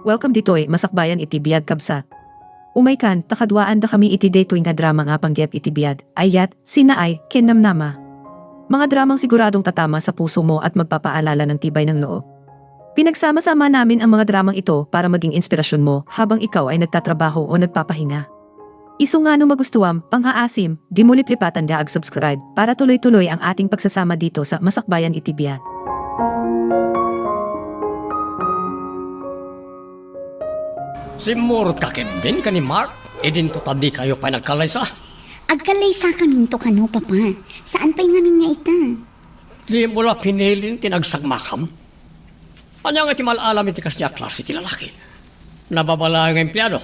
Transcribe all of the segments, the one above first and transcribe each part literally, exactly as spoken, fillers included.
Welcome ditoy Masakbayan iti Biag, kabsat. Umaykan ta kaduaandakami iti daytoy nga drama nga panggep iti biag, ayat, sinaay, ken namnama. Mga dramang siguradong tatama sa puso mo at magpapaalala ng tibay ng loob. Pinagsama-sama namin ang mga dramang ito para maging inspirasyon mo habang ikaw ay nagtatrabaho o nagpapahinga. Isu nga no magustuam, pang-aasim, di mo liplipatan nga ag-subscribe para tuloy-tuloy ang ating pagsasama dito sa Masakbayan iti Biag. Simmurot ka ketdin ken ni Mark, idinto ta dikayo pay nagkallaysa. Agkallaysa kaminto kano, Papa. Saan pay ngamin nga ita? Dimo la pinili ti nagsakmakam? Ania nga ti mal-alam iti kasdi a klase ti lalaki? Nababa laeng nga empleyado.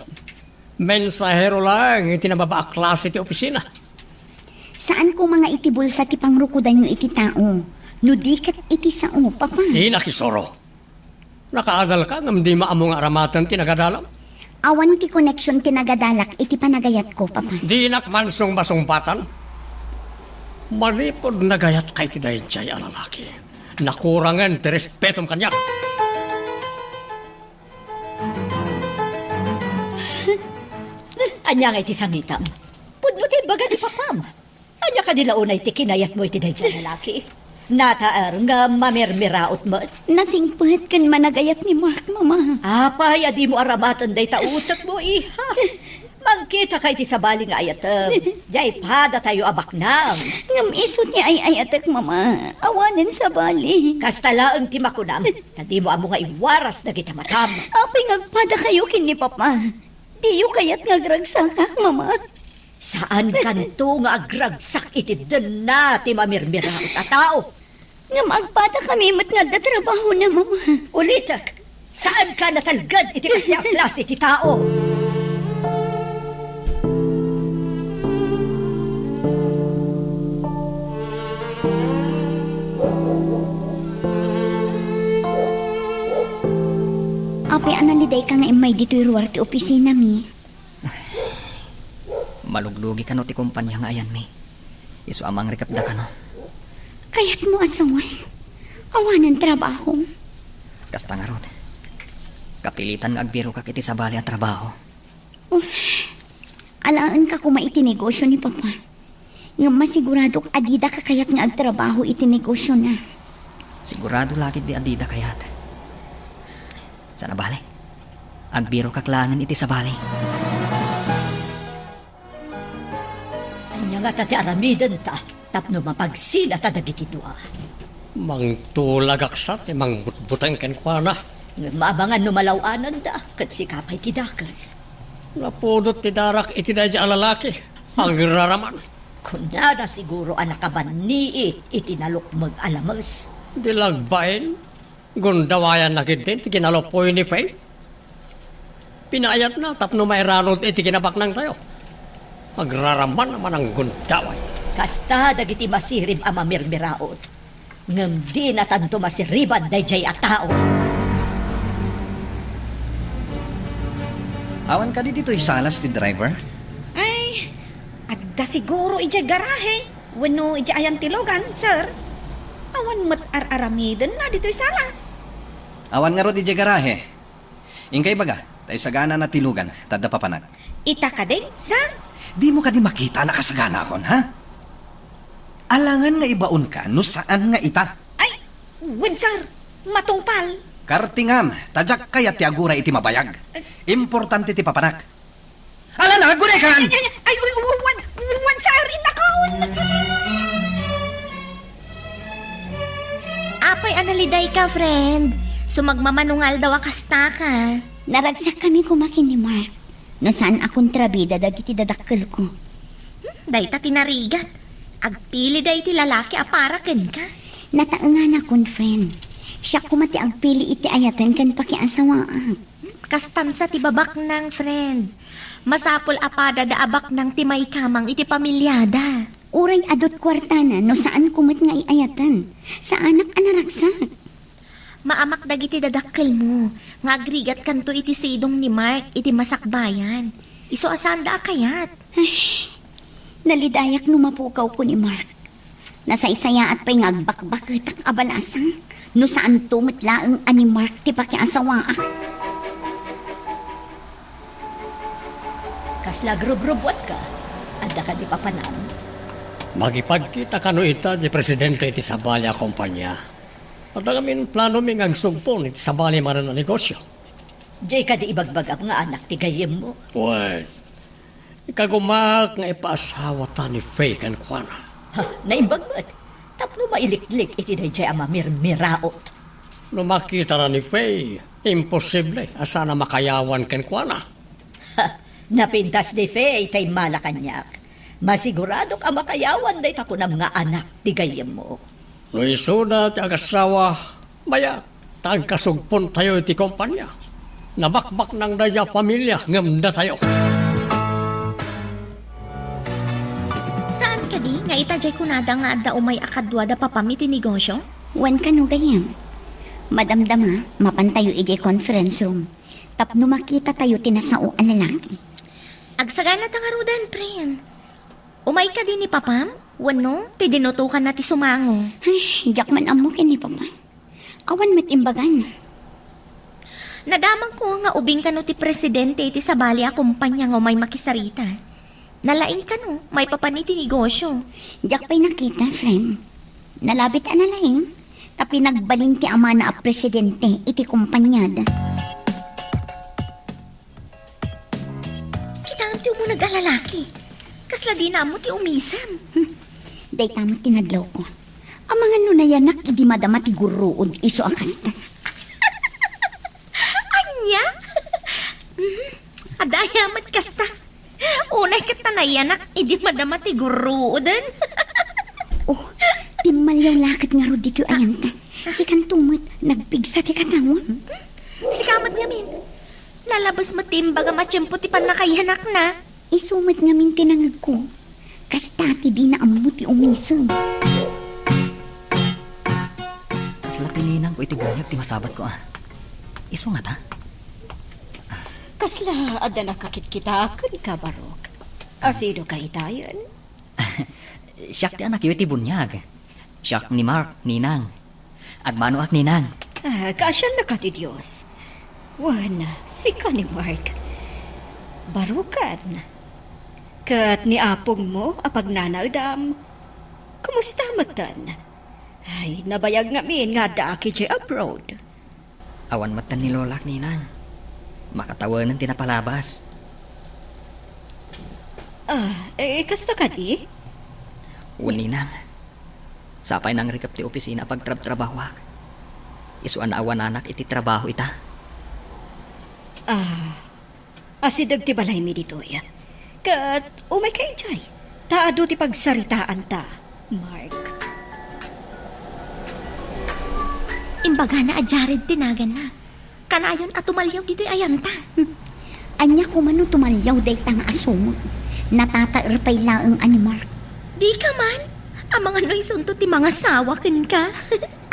Mensahero laeng iti nababa a klase ti opisina. Saan koma nga iti bulsa ti pangrukodanyo iti tao, no di ket iti sao, Papa? Di nakisuro. Nakaadalka ngem dima ammo nga aramaten ti nagadalam? Awan ti koneksion ti nagadalak iti panagayatko, Papa. Dinak man sungbasungbatan. Manipud nagayatka iti daydiay a lalaki, nakurangen ti respetom kaniak. Ania nga iti sangitam? Pudno ti ibaga ni papam. Ania kadi la unay ti kinayatmo iti daydiay a lalaki? Nataer nga mamirmiraot met? Nasingpet ken managayat ni Mark, Mama. Apay a dimo aramaten dayta utekmo, iha? Mangkitaka iti sabali nga ayatem. Diay padatayo a baknang. Ngem isu ti ay-ayatek, Mama. Awanen sabali. Kasta laeng ti makunam, ta dimo ammo nga iwaras dagiti matam. Apay nga agpadakayo ken ni Papa? Diyo kayat nga agragsakak, Mama? Saankanto nga agragsak iti denna ti mamirmiraot a tao. Ngem agpadakami met nga adda trabahona, Mama. Ulitek, saanka natalged iti kasdiay a klase ti tao. Apay a nalidayka nga immay ditoy ruar ti opisinami? Maluglugi kano ti kompania nga ayanmi. Isu a mangrikepda kano. Kayatmo a sawen? Awanen trabaho. Kasta ngarud. Kapilitan nga agbirokak iti sabali a trabaho. Uf. Alaenka koma iti negosio ni Papa. Ngem masiguradok a dida kakayat nga agtrabaho iti negosiona. Sigurado la ketdi a dida kayat. Sana bale, agbirokak laengen iti sabali. Ania ngata ti aramidenta tapno mapagsilata dagiti dua? Mangtulagak sa ti mangbutbuteng kenkuana. Ngem maamangan no malaw-ananda, ket sika pay ti dakes. Napudot ti darak iti daydiay a lalaki. Agraraman. Kunana siguro a nakabanniit iti nalukmeg a lames. Di la agbain, gundawayanna ketdin ti kinalupoy ni Faith. Pinaayatna tapno mairanod iti kinabaknangtayo. Agraraman a mananggundaway. Kasta dagiti masirib a mamirmiraot. Ngem dinatanto masiriban daydiay a tao. Awan kadi ditoy salas ti driver? Ay, adda siguro idiay garahe wenno idiay ayan ti lugan, sir. Awan met ar-aramidenna ditoy salas. Awan ngarud idiay garahe. Inka ibaga, ta isaganana ti lugan, ta adda papanak. Ita kadi, sir? Dimo kadi makita a nakasaganaakon, ha? Alangan nga ibaonka no saan nga ita. Ay, wen, sir. Matungpal. Kartingam, ta diak kayat ti aguray iti mabayag. Importante ti papanak. Ala na, aguray kan! Ay, ay, ay, ay, wen, wen, wen, sir, innakaon. Apay a nalidayka, friend? Sumagmamano nga aldaw a kastaka. Naragsakkami koma ken ni Mark. No saan a kontrabida dagiti dadakkelko. Hmm, dayta ti narigat. Agpili daydi lalaki a para kenka. Nataenganakon, friend. Siak koma ti agpili iti ayaten ken pakiasawaak. Kastan sa ti babaknang, friend. Masapul a padada a baknang ti maikamang iti pamiliada. Uray adut kuartana no saanko met nga iayaten. Saanak a naragsak. Maamak dagiti dadakkelmo nga agrigatkanto iti sidong ni Mark iti masakbayan. Isu a saanda a kayat. Ay, nalidayak no mapukawko ni Mark. Nasaysayaat pay nga agbakbaketak a balasang no saanto met laeng a ni Mark ti pakiasawaak. Kasla agrubrubuatka? Adda kadi papanam? Makipagkita kano ita ti presidente iti sabali a kompania. Adda ngamin planomi nga agsugpon iti sabali manen a negosio. Diay kadi ibagbagam nga anak ti gayyemmo? Wen, ikagumaak nga ipaasawata ni Faye kenkuana. Ha, naimbag met. Tapno mailiklik iti daydiay a mamirmiraot. No makitana ni Faye, imposible a saan a makayawan kenkuana. Ha, napintas ni Faye ti immala kaniak. Masiguradok a makayawan dayta kunam nga anak ti gayyemmo. No isuda ti agasawa, mayat ta agkasugpontayo iti kompania. Nabakbaknang daydiay a pamilia ngem datayo. Saan kadi nga ita diay kunada nga adda umay a kaduada papam iti negosio? Wen kano, gayyem. Madamdama, mapantayo idiay conference room tapno makitatayo ti nasao a lalaki. Agsaganata ngaruden, pren. Umay kadi ni papam? Wenno, ti dinutokanna ti sumango? Ay, diak man ammo ken ni papa. Awan met imbagana. Nadamagko nga ubing kano ti presidente iti sabali a kompania nga umay makisarita. Nalaing kano, maipapan iti negosio. Diak pay nakita, friend. Nalabit a nalaing, ta pinagbalin ti amana a presidente iti kompaniada. Kitaem ti umuneg a lalaki. Kasla dina ammo ti umisem. Hmm. Dayta met ti nadlawko. Amangan no nayanak idi madama ti gurruod isu a kasta. Ania? Mhm. Adda aya met kasta. Unay ket ta nayanak idi madama ti gurruoden. Oh, timmalliaw la ket ngarud ditoy ayanta. Sikanto met, nagpigsa ti katawem. Sika met ngamin. Nalabes met ti imbagam a tiempo ti pannakayanakna. Isu met ngamin ti nangegko. Kasta ti dina ammo ti umisem. Kasla pininangko iti buniag ti masabatko, a. Isu ngata? Kasla adda nakakitkita kenka, Barok? Asino ka itayen? Siak ti anakyo iti buniag. Siak ni Mark, ninang. Agmanoak, ninang. Ah, kaasianna ka ti Dios. Wen, sika ni Mark. Baruken. Ket ni apongmo a pagnanaedam, kumusta metten? Ay, nabayag ngamin nga addaak idiay abroad. Awan metten ni lolak, ninang. Makatawenen ti napalabas. Ah, eh, kasta kadi? Wen, ninang. Sapay nangrikep ti opisina a pagtrabtrabahoak. Isu a naawananak iti trabaho ita. Ah, asideg ti balaymi ditoy. Ket umayka idiay, ta adu ti pagsaritaanta, Mark. Imbagana a Jared ti naganna. Kanayon a tumalliaw ditoy ayanta. Hmm. Ania koma no tumalliaw dayta nga asumot? Natataer pay laeng a ni Mark. Dika man? Amangan no isunto ti mangasawa kenka.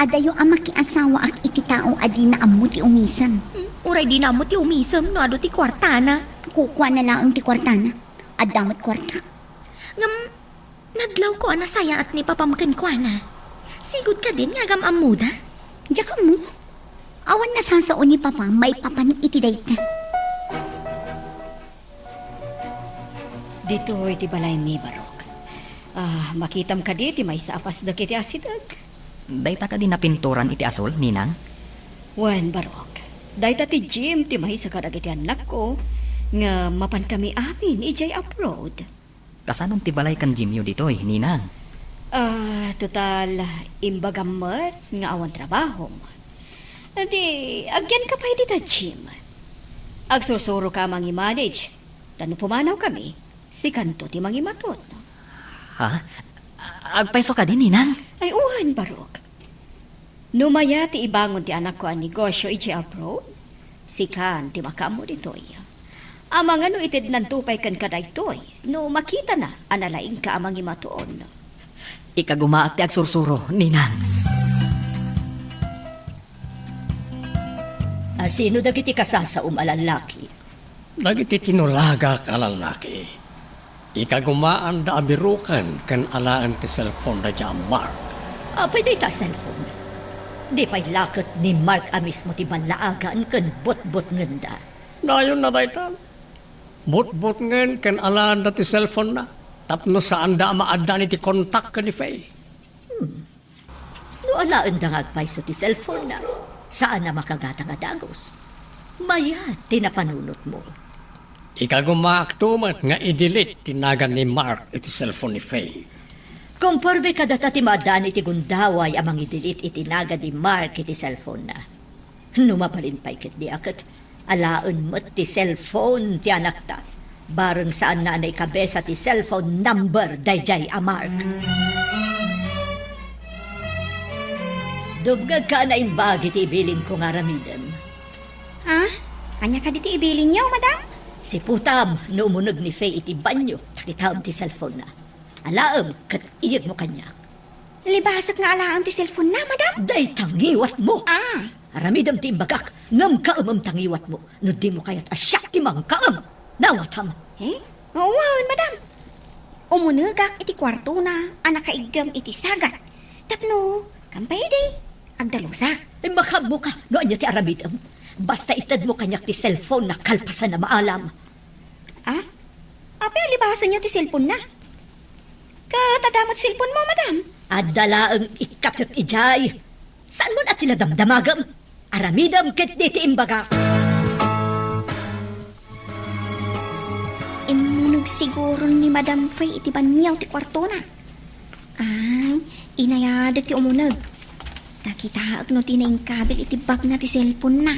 Adayo a makiasawaak iti tao a dina ammo ti umisem. Hmm, uray dina ammo ti umisem no adu ti kuartana. Kukuana laeng ti kuartana. Adda met kuartak. Ngem, nadlawko a nasayaat ni papam kenkuana. Sigud kadin nga agam-ammoda? Diak ammo. Awan nasasao ni papa maipapan iti dayta. Ditoy ti balaymi, Barok. Ah, makitam kadi ti maysa a pasdek iti asideg? Dayta kadi napinturan iti asol, ninang? Wen, Barok. Dayta ti gym ti maysa kadagiti annakko nga mapankami amin idiay abroad. Kasanon ti balay ken gymyo ditoy, ninang? Ah, total, imbagam met nga awan trabahom. Di, agyanka pay dita gym. Agsursuroka a mangimanage, ta no pumanawkami, sikanto ti mangimaton. Ha? Agpayso kadi, ninang? Ay, wen, Barok. No mayat ti ibangon ti anakko a negosio idiay abroad, sikan ti makaammo ditoy. Amangan no iteddnanto pay kenka daytoy, no makitana a nalaingka a mangimaton. Ikagumaak ti agsursuro, ninang. A, sino dagiti kasasaom a lallaki? Dagiti tinulagak a lallaki. Ikagumaanda a biroken ken alaen ti cellphone dayta a Mark. Apay dayta a cellphone? Di pay la ket ni Mark a mismo ti ballaagan ken butbutngenda. Dayonna dayta. Butbutngen ken alaenda ti cellphone-na tapno saanda a maaddaan iti kontak ken ni Faye. No alaenda nga agpayso ti cellphone-na, saan a makagatang a dagus. Mayat ti napanunotmo. Ikagumaakto met nga i-delete ti nagan ni Mark iti cellphone ni Faye. Komporme kadata ti maaddaan iti gundaway a mangi-delete iti nagan ni Mark iti cellphone-na. No mabalin pay ketdi a ket alaen met ti cellphone ti anakta, bareng saanna a naikabesa ti cellphone number daydiay a Mark. Dumngegka a naimbag iti ibilin ko nga aramidem. Ha? Ania kadi ti ibilinyo, madam? Siputam no umuneg ni Faye iti banyo, ta kitaem ti cellphone-na. Alaem ket iyegmo kaniak. Libasek nga alaem ti cellphone-na, madam? Dayta ngiwatmo! Ah! Aramidem ti imbagak, ngem kaemem ta ngiwatmo no dimo kayat a siak ti mangkaem. Nawatam! Eh? Wen, madam. Umunegak iti kuartona a nakaiggem iti sagat. Tapno, kampay idi, agdalusak. Imbagmo ka no ania ti aramidem. Basta itedmo kaniak ti cellphone-na kalpasan a maalam. Ah? Apay a libasenyo ti cellphone-na? Ket adda met cellphone-mo, madam? Adda laeng ikkatek idiay. Saanmon a ti la damdamagem? Aramidem ketdi ti imbagak. Immuneg siguron ni Madam Faye iti banio ti kuartona. Ay, inayada ti umuneg. Ta kitaek no ti naingkabil iti bagna ti cellphone-na.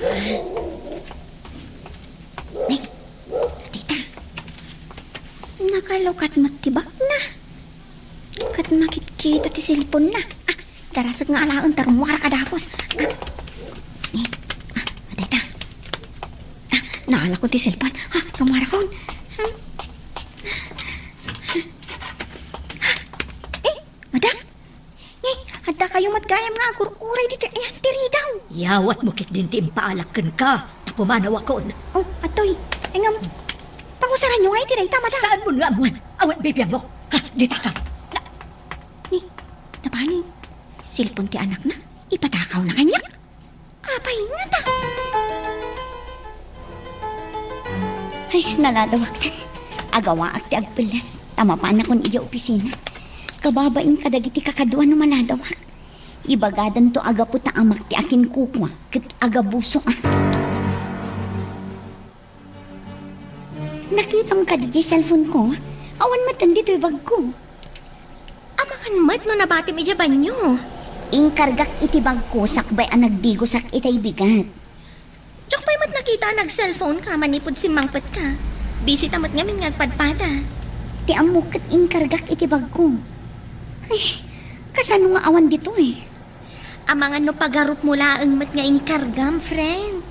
Ay. Ay, dita. Nakalukat met ti bagna. Ket makitkita ti cellphone-na. Ah, darasek nga alaen ta rummuarak a dagus. Ah. Eh, ah, dayta. Ah, naalakon ti cellphone. Ah, rummuarakon. Ah. Eh, madam. Eh, adda kayo met gayam nga agur-uray ditoy ayan ti ridaw. Yawatmo ketdin ti impaalak kenka, ta pumanawakon. Oh, atoy. Ay ngem, pangusaranyo nga iti dayta, madam. Saanmon nga ammoen? Awan bibiangmo. Ha, dita ka. Na, ni, napani? Cellphone ti anakna? Ipatakawna kaniak? Apay ngata? Ay, naladawak san. Agawaak ti agpelles, ta mapanakon idiay opisina. Kababain kadagiti kakadua no maladawak. Ibagadanto a gapu ta amak ti akinkukua, ket agabuso a. Nakitam kadi ti cellphone ko? Awan met ditoy bagko. Amangan met no nabatim idiay banyo. Inkargak iti bagko sakbay a nagdigosak itay bigat. Diak pay met nakita a nag-cellphone ka manipud simmangpetka. Busy ta met ngamin nga agpadpada. Ti ammok ket inkargak iti bagko. Ay, kasano nga awan ditoy? Amangan no pagarupmo laeng met nga inkargam, friend.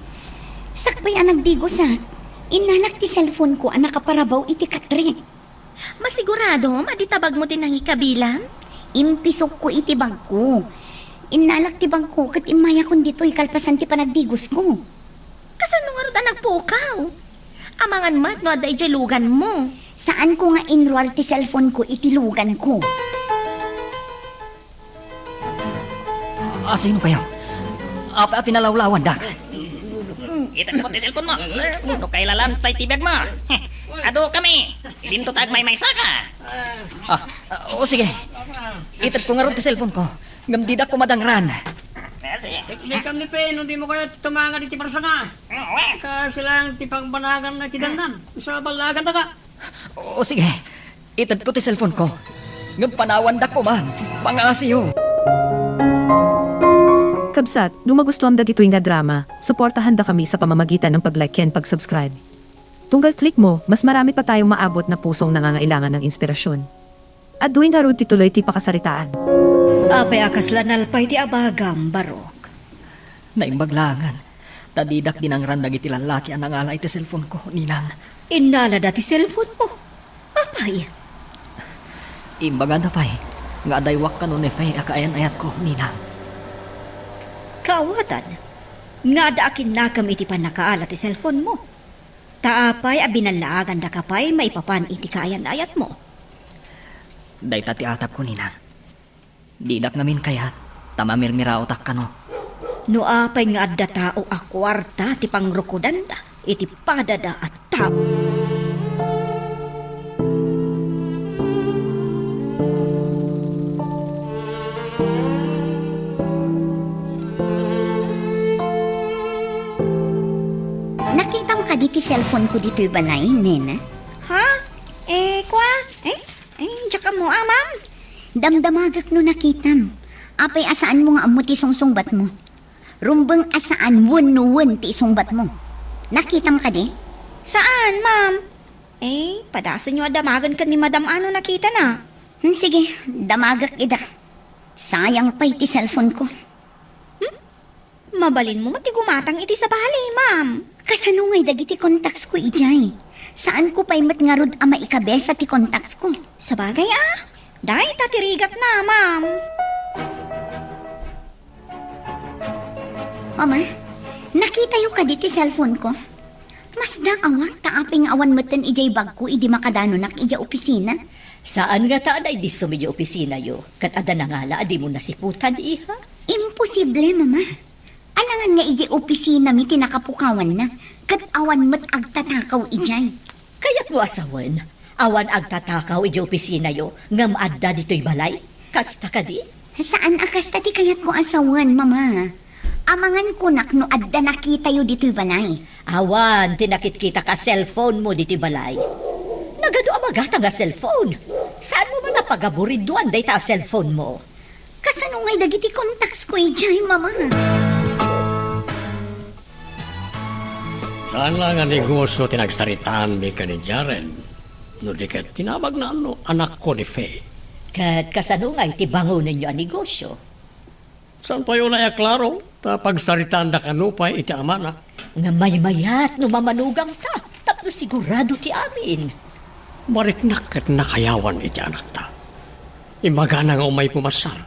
Sakbay a nagdigosak, innalak ti cellphone ko a nakaparabaw iti katrek. Masiguradom a di ta bagmo ti nangikabilam? Impisokko iti bagko. Innalak ti bagko ket immayakon ditoy kalpasan ti panagdigosko. Kasano ngarud a nagpukaw? Amangan met no adda idiay luganmo. Saanko nga inruar ti cellphone ko iti luganko. Asino kayo? Apay a pinalawlawandak? Hmm, itedmo ti cellphone mo. No kailalam pay ti biagmo. Adu kami. Idinto ta agmaymaysa ka. Ah, ah, o sige. Itedko ngarud ti cellphone ko. Ngem didak koma dangran. Ah, sige. Iklikam ni Faye no dimo kayat tumangad iti persona. Hmm, we. Kasi lang ti pangbanagan na ti dangnan. Isu a ballagan na ka. O sige, itedko ti cellphone ko. Ngem panawandak koma, pangasiyo. Kabsat, no magustuam dagitoy nga drama, suportahan da kami sa pamamagitan ng pag-like ken pag-subscribe. Tunggal click mo, mas marami pa tayong maabot na pusong nangangailangan ng inspirasyon. Adtoy ngarud ti tuloy ti pakasaritaan. Apay a kasla nalpay ti abagam, Barok? Naimbag laengen, ta didak dinangran dagiti lallaki a nangala iti cellphone ko, Ninang. Innalada ti cellphone mo? Apay? Imbagada pay nga adaywak kano ni Faye a kaayan-ayatko, Ninang. Kaawatan, nga adda a kinnakem iti pannakaala ti cellphone mo. Ta apay a binallaagandaka pay maipapan iti kaayan-ayatmo? Dayta ti atapko, Ninang. Didak ngamin kayat ta mamirmiraotak kano. No apay nga adda tao a kuarta ti pangrukodanna iti padada a tao. Nakitam kadi ti cellphone ko ditoy balay, nena? Ha? Eh, kwa? Eh? Eh, diak ammo, ah, ma'am. Damdamagak no nakitam. Apay a saanmo nga ammo ti sungsungbatmo? Rumbeng a saan wenno wen ti isungbatmo. Nakitam kadi? Saan, ma'am? Eh, padasenyo a damagen ken ni Madam Ann no nakitana. Hmm, sige, damagak ida. Sayang pay ti cellphone ko. Hmm? Mabalinmo met ti gumatang iti sabali, ma'am. Kasano ngay dagiti contacts ko idiay? Saanko pay met ngarud a maikabesa ti contacts ko. Sabagay, ah. Dayta ti rigatna, ma'am. Mama, nakitayo kadi ti cellphone ko? Masdaawak ta apay nga awan metten idiay bagko idi makadanonak idiay opisina. Saan ngata a naidissum idiay opisinayo, ket adda nangala a dimo nasiputan, iha? Imposible, Mama. Alangan nga idiay opisinami ti nakapukawanna, ket awan met agtatakaw idiay. Kayatmo a sawen, awan agtatakaw idiay opisinayo ngem adda ditoy balay? Kasta kadi? Saan a kasta ti kayatko a sawen, Mama. Amangan kunak no adda nakitayo ditoy balay. Awan ti nakitkitak a cellphone mo ditoy balay. Nagadu a magatang a cellphone. Saanmo man a pagaburiduan dayta a cellphone mo? Kasano ngay dagiti contacts ko idiay, Mama? Saan la nga negosyo ti nagsaritaanmi ken ni Jaren, no di ket ti nabagna no anakko ni Faye. Ket kasano ngay ti bangonenyo a negosyo? Saan pay unay a klaro ta pagsaritaanda kano pay iti amana? Nga maymayat no mamanugangta tapno sigurado ti amin. Mariknak ket nakayawan iti anakta. Imbagana nga umay pumasyar.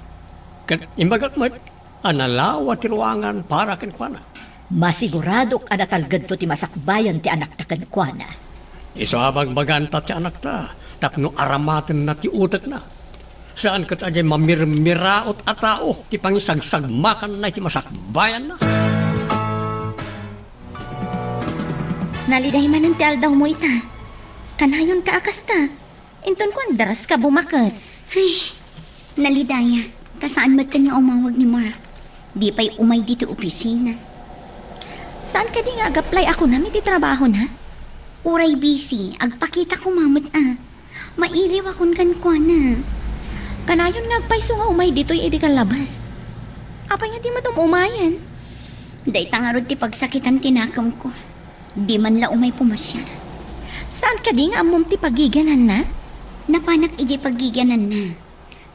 Ket imbagak met a nalawa ti ruangan para kenkuana. Masiguradok a natalgedto ti masakbayan ti anakta kenkuana. Isu a bagbaganta ti anakta tapno aramatenna ti utekna. Saan ket a diay mamirmiraot a tao ti pangisagsagmakanna iti masakbayanna. Naliday manen ti aldawmo ita. Kanayonka a kasta. Inton kuan, daras ka bumaket. Ay, nalidaya. Ta saan metten nga umawag ni Mark. Di pay umay ditoy opisina. Saan kadi nga agaplay a kunam iti trabahona? Uray busy, agpakita koma met a. Mailiwakon kenkuana. Kanayon nga agpayso nga umay ditoy idi kallabas. Apay nga di met um-umayen? Dayta ngarud ti pagsakitan ti nakemko. Di man la umay pumasyar. Saan kadi nga ammom ti pagigananna? Napanak idiay pagigananna.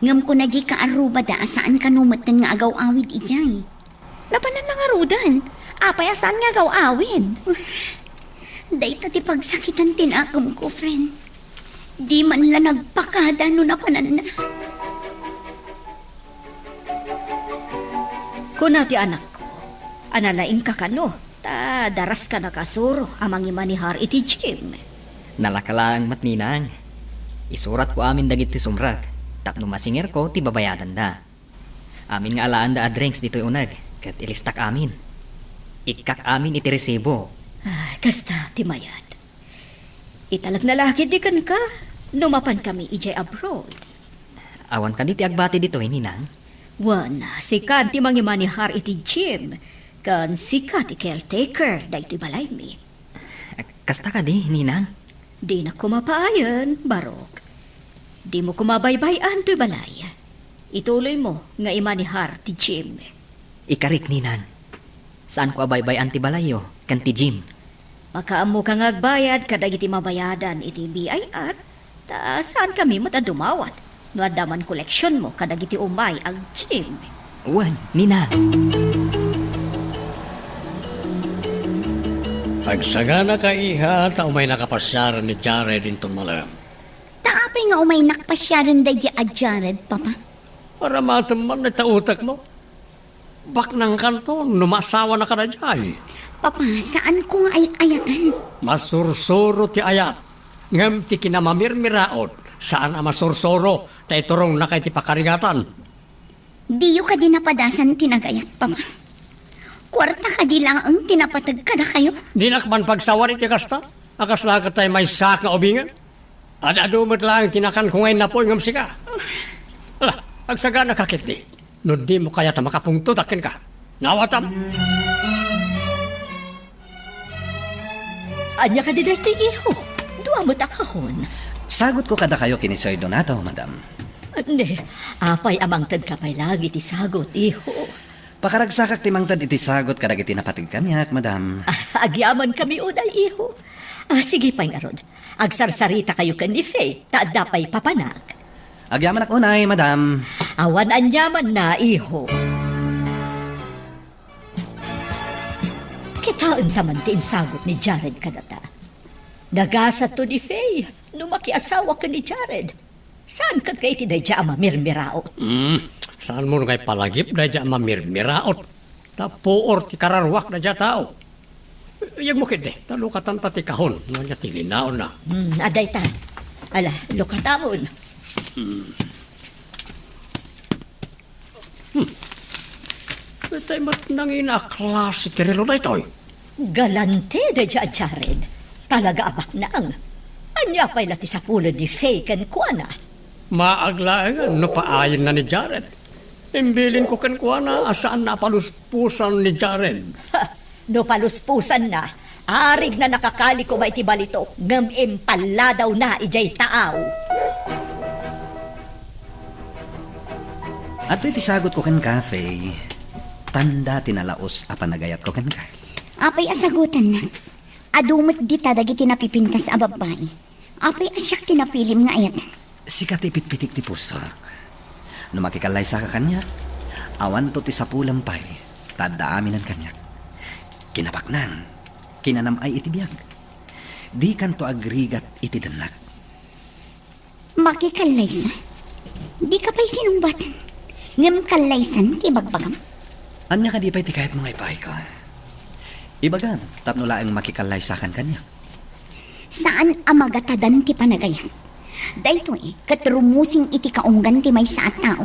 Ngem kuna diay kaarrubada a saan kano metten nga agaw-awid idiay. Napananna ngaruden. Apay a saan nga agaw-awid? Dayta ti pagsakitan ti nakemko, friend. Di man la nagpakada no napananna. Kuna ti anakko, a nalaingka kano, ta daras ka nakasuro a mangimanihar iti gym. Nalaka laeng met, ninang. Isuratko amin dagiti sumrek, tapno masingerko ti babayadanda. Amin nga alaanda a drinks ditoy uneg, ket ilistak amin. Ikkak amin iti resibo. Ay, kasta ti mayat. Italek na la ketdi kenka no mapankami idiay abroad. Awan kadi ti agbati ditoy, ninang? Wen, sika ti mangimanihar iti gym, ken sika ti caretaker daytoy balaymi. Kasta kadi, ninang? Dinak koma paayen, Barok. Dimo koma baybay-an toy balay. Ituloymo nga imanihar ti gym. Ikarik, ninang. Saanko a baybay-an ti balayyo ken ti gym. Makaammoka nga agbayad kadagiti mabayadan iti B I R, ta saankami met a dumawat no adda man koleksionmo kadagiti umay a gym. Wen, ninang. Agsaganaka, iha, ta umaynaka pasiaren ni Jared inton malem. Ta apay nga umaynak pasiaren daydiay a Jared, Papa? Aramatem man dayta utekmo. Baknangkanto no maasawana kadaydiay. Papa, saanko nga ay-ayatan. Masursuro ti ayat, ngem ti kinamamirmiraot, saan a masursuro, ta iturongnaka iti pakarigatan. Diyo kadi napadasan ti nagayat, Papa? Kuarta kadi laeng ti napateg kadakayo? Dinak man pagsawan iti kasta. A kasla ket tay maysaak nga ubingen? Ad-adu met laeng ti nakanko nga innapuy ngem sika. Ala, agsaganaka ketdi. No dimo kayat a makapungtodak kenka. Naawatam? Ania kadi daytoy, iho? Dua met a kahon. Sagutko kadakayo ken ni Sir Donato, madam. Ne, apay a mangtedka pay laeng iti sagut, iho? Pakaragsakak ti mangted iti sagut kadagiti napateg kaniak, madam. Ah, agyamankami unay, iho. Ah, sige pay ngarud. Agsarsaritakayo ken ni Faye, ta adda pay papanak. Agyamanak unay, madam. Awan aniamanna, iho. Kitaenta man ti insagut ni Jared kadata. Nagasatto ni Faye no makiasawa ken ni Jared. Saan ket nga iti daydiay a mamirmiraot? Hmm, saanmo nga ipalagip daydiay a mamirmiraot? Ta puor ti kararuak daydiay a tao. Iyegmo ketdi, ta lukatanta ti kahon, no ania ti linaonna. Hmm, adda ita. Ala, lukatamon. Hmm. Hmm. Itay met nangina a klase ti relo daytoy. Galante daydiay a Jared. Talaga a baknang. Ania pay la ti sapulen ni Faye kenkuana? Maag laengen no paayenna ni Jared. Imbilinko kenkuana a saanna a paluspusan ni Jared. Ha! No paluspusanna, arigna nakakali koma iti balitok, ngem impalladawna idiay taaw. Adtoy ti sagutko kenka, Faye. Tanda ti nalaus a panagayatko kenka. Apay a sagutannak? Adu met dita dagiti napipintas a babbai. Apay a siak ti napilim nga ayatan? Sika ti pitpitik ti pusok. No makikallaysaka kaniak, awanto ti sapulem pay, ta adda aminen kaniak. Kinabaknang, kinanam-ay iti biag. Dikanto agrigat iti dennak. Makikallaysa? Dika pay sinungbaten. Ngem kallaysan ti ibagbagam? Ania kadi pay ti kayatmo nga ipaayko? Ibagam, tapno laeng makikallaysakan kaniak. Saan a magatadan ti panagayat. Daytoy ket rumusing iti kaunggan ti maysa a tao.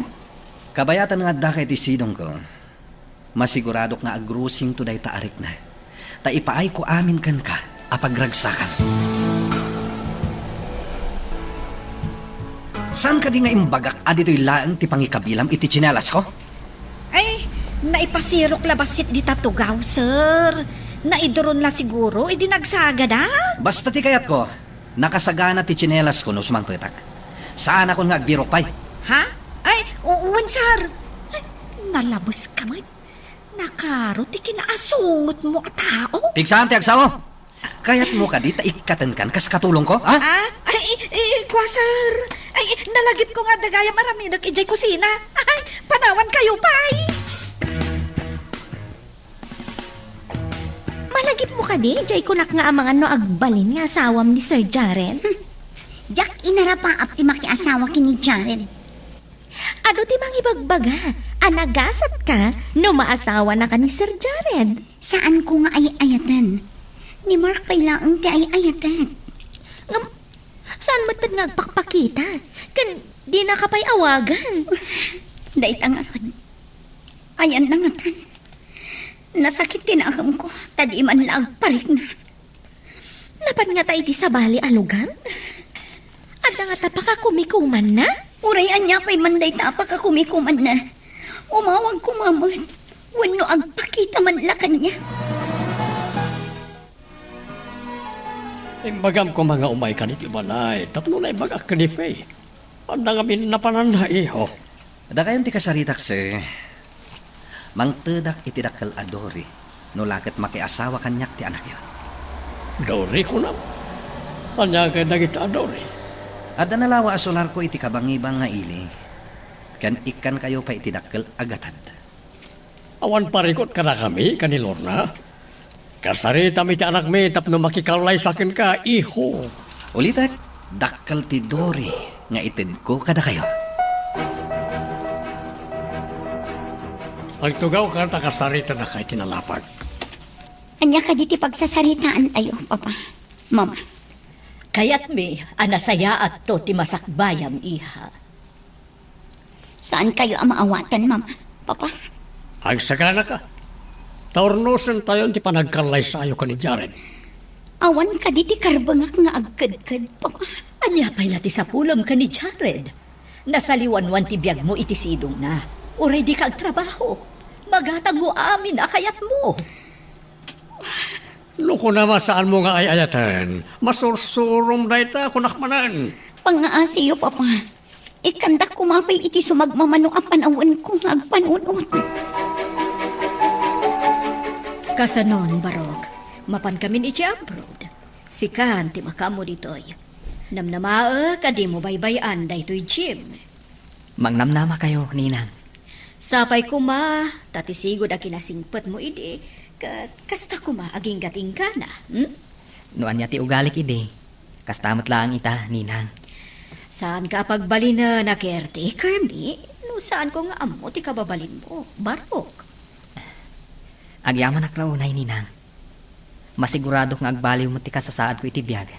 Kabayatan nga addaka iti sidongko. Masiguradok nga agrusingto dayta a rikna, ta ipaayko amin kenka a pagragsakan. Saan kadi nga imbagak a ditoy laeng ti pangikabilam iti tsinelasko? Ay, naipasirok la bassit dita tugaw, sir. Naiduron la siguro idi nagsagadak. Basta ti kayatko, nakasagana ti tsinelasko no sumangpetak. Saanakon nga agbirok pay. Ha? Ay, u-, wen, sir. Ay, nalabeska met. Nakaro ti kinaasungotmo a tao. Pigsaan ti agsao? Kayatmo kadi ta ikkatenkan kas katulongko, ha? Ah? Ay, i-, i-, kua, sir. Ay, nalagipko nga adda gayam aramidek idiay kusina. Ay, panawankayo pay. Malagipmo kadi, idiay kunak nga amangan no agbalin nga asawam ni Sir Jared? Hmm. Diak inarapaap ti makiasawa ken ni Jared. Adu ti mangibagbaga a nagasatka no maasawanaka ni Sir Jared. Saanko nga ay-ayaten. Ni Mark pay laeng ti ay-ayatek. Ngem, saan met nga agpakpakita? Ken dinaka pay awagan. Dayta ngarud. Ayanna ngatan. Nasakit ti naganko, ta di man la agparikna. Napan ngata iti sabali a lugar? Adda ngata pakakumikumanna? Uray ania pay man dayta a pakakumikumanna, umawag koma met wenno agpakita man la kaniak. Imbagam koma nga umayka ditoy balay tapno naibagak ken ni Faye. Adda ngamin napananna, iho. Dakayon ti kasaritak, sir. Mangtedak iti dakkel a Dory, no la ket makiasawa kaniak ti anakyo. Dory, kunam? Ania ngay dagita a Dory? Adda nalawa a solarko iti kabangibang nga ili, ken ikkankayo pay iti dakkel a gatad. Awan parikut kadakami ken ni Lorna? Kasaritam iti anakmi tapno makikallaysa kenka, iho. Ulitek, dakkel ti Dory nga itedko kadakayo. Agtugawka ta kasaritanaka iti nalapag. Ania kadi ti pagsasaritaantayo, Papa? Mama? Kayatmi a nasayaatto ti masakbayam, iha. Saankayo a maawatan, Mama, Papa? Agsaganaka. Ta urnosentayon ti panagkallaysayo ken ni Jared. Awan kadi ti karbengak nga agkedked, Papa? Ania pay la ti sapulem ken ni Jared? Nasaliwanwan ti biagmo iti sidongna. Uray dika agtrabaho. Magatangmo amin a kayatmo. No kunam a saanmo nga ay-ayaten, masursurom dayta, kunak manen. Pangngaasiyo, Papa. Ikkandak koma pay iti sumagmamano a panawenko nga agpanunot. Kasanon, Barok? Mapankamin iti abroad. Sikan ti makaammo ditoy. Namnamaek a dimo baybay-an daytoy Jim. Mangnamnamakayo, Ninang. Sapay koma, ta ti sigud a kinasingpetmo idi, ket kasta koma aginggatinggana, hmm? No ania ti ugalik idi, kasta met laeng ita, Ninang. Saanka a pagbalinen a caretaker mi, no saanko nga ammo ti kababalinmo, Barok. Agyamanak la unay, Ninang. Masiguradok nga agbaliw met ti kasasaadko iti biag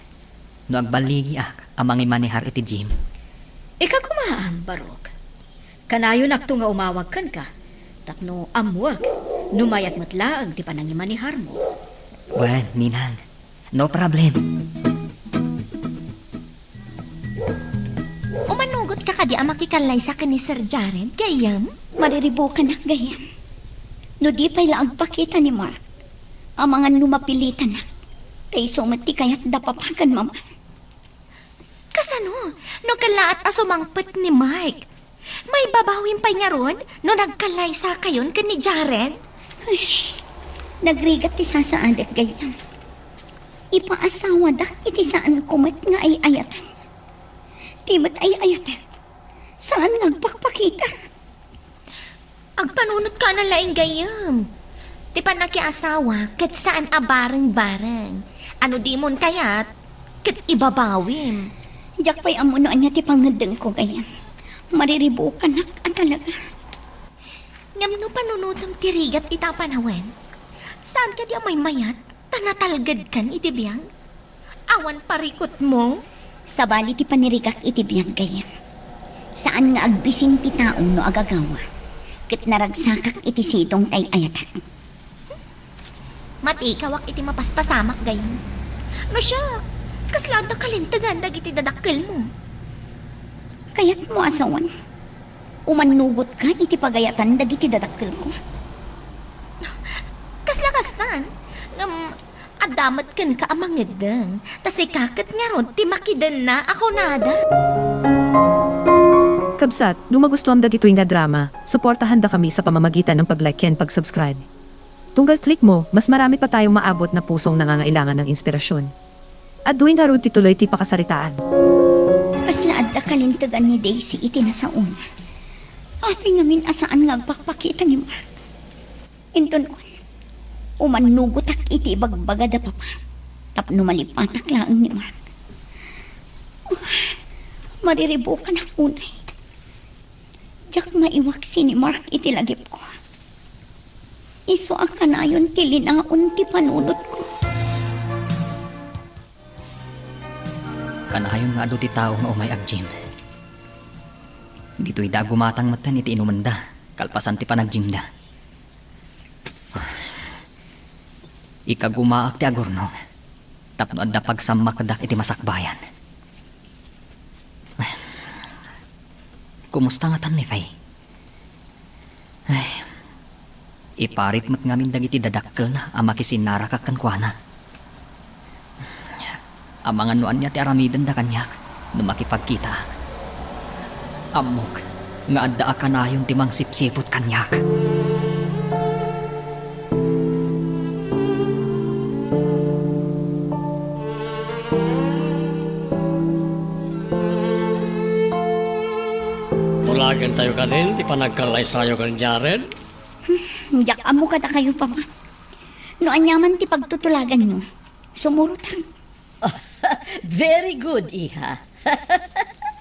no agballigiak a mangimanehar iti Jim. Ikagumaam, Barok. Kanayonakto nga umawag kenka tapno ammoek no mayat met laeng ti panangimaneharmo. Wen, Ninang. No problem. Umanugotka kadi a makikallaysa ken ni Sir Jared, gayyem? Mariribukanak, gayyem. No di pay la agpakita ni Mark, amangan no mapilitanak, ta isu met ti kayat da Papa ken Mama. Kasano no kellaat a sumangpet ni Mark? Maibabawim pay ngarud no nagkallaysakayon ken ni Jared? Ay, nagrigat ti sasaadek, gayyem. Ipaasawadak iti saanko met nga ay-ayatan. Ti met ay-ayatek, saan nga agpakpakita. Agpanunotka a nalaing, gayyem. Ti pannakiasawa ket saan a bareng-bareng. Ano dimon kayat, ket ibabawim. Diak pay ammo no ania ti pangngeddengko, gayyem. Mariribukanak a talaga. Ngem no panunotem ti rigat ita a panawen, saan kadi a maymayat ta natalgedkan iti biag? Awan parikutmo? Sabali ti panirigak iti biag, gayyem. Saan nga agbising ti tao no agagawa, ket naragsakak iti sidong ti ay-ayatek. Matikawak iti mapaspasamak, gayyem. No siak, kasla adda kalintegan dagiti dadakkelmo? Kayatmo a sawen, umannugotka iti pagayatan dagiti dadakkelko? Kasla kastan, ngem adda met kenka a mangeddeng, ta sika ket ngarud ti makidenna a kunada. Kabsat, no magustuam dagitoy nga drama, suportahan da kami sa pamamagitan ng pag-like ken pag-subscribe. Tunggal click mo, mas marami pa tayong maabot na pusong nangangailangan ng inspirasyon. Adtoy ngarud ti tuloy ti pakasaritaan. Kasla adda kalintegan ni Daisy iti nasaona. Apay ngamin a saan nga agpakpakita ni Mark? Inton, umannugotak iti ibagbaga da Papa tapno malipatak laeng ni Mark. Mariribukanak unay. Diak maiwaksi ni Mark iti lagipko. Isu a kanayon ti linaon ti panunotko. Kanayon nga adu ti tao nga umay-agjim. Ditoyda a gumatang metten iti inumenda, kalpasan ti panagjimda. Ikagumaak ti agurnong tapno adda pagsammakdak iti masakbayan. Kumusta ngatan ni Faye? Ay, iparit met ngamin dagiti dadakkelna a makisinnarakak kenkuana. Amangan no ania ti aramidenda kaniak no makipagkitaak. Ammok nga adda a kanayon ti mangsipsiput kaniak. Tulagentayo kadin ti panagkallaysayo ken Jared? Hmm, diak ammo kadakayo, Papa. No aniaman ti pagtutulaganyo, sumurotak. Very good, iha.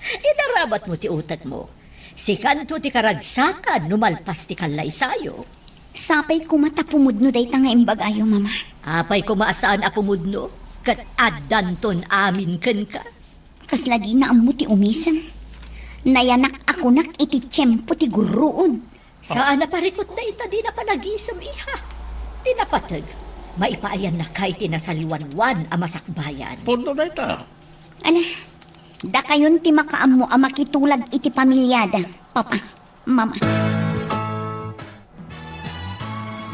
Inarabatmo ti utekmo. Sikanto ti karagsakan no malpas ti kallaysayo. Sapay koma ta pumudno dayta nga imbagayo, Mama. Apay koma a saan a pumudno, ket addanton amin kenka. Kasla dina ammo ti umisem. Nayanak a kunak iti tiempo ti gurruod. Saan a parikut dayta dina panagisem, iha. Ti napateg, maipaayannaka iti nasaliwanwan a masakbayan. Pudno dayta. Ala, dakayon ti makaammo a makitulag iti pamiliada, Papa, Mama.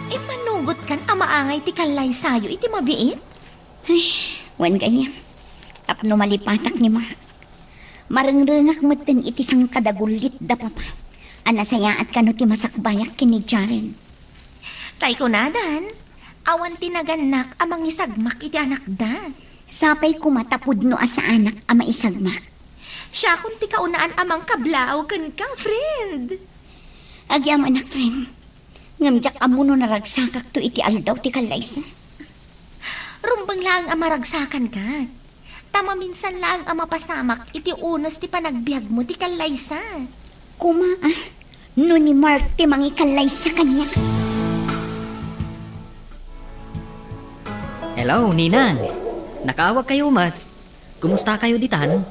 Immanugotkan a maangay ti kallaysayo iti mabiit? Ay, wen gayam. Tapno malipatak ni Mark. Marengrengak metten iti sangkadagullit da Papa a nasayaat kano ti masakbayak ken ni Jaren. Tay kunadan, awan ti nagannak a mangisagmak iti anakda. Sapay koma ta pudno a saanak a maisagmak. Siakon ti kaunaan a mangkablaaw kenka, friend. Agyamanak, friend. Ngem diak ammo no naragsakakto iti aldaw ti kallaysa. Rumbeng laeng a maragsakanka. Ta maminsan laeng a mapasamak iti unos ti panagbiagmo ti kallaysa. Koma, ah, no ni Mark ti mangikallaysa kaniak. Hello, Ninang. Nakaawagkayo met. Kumustakayo ditan?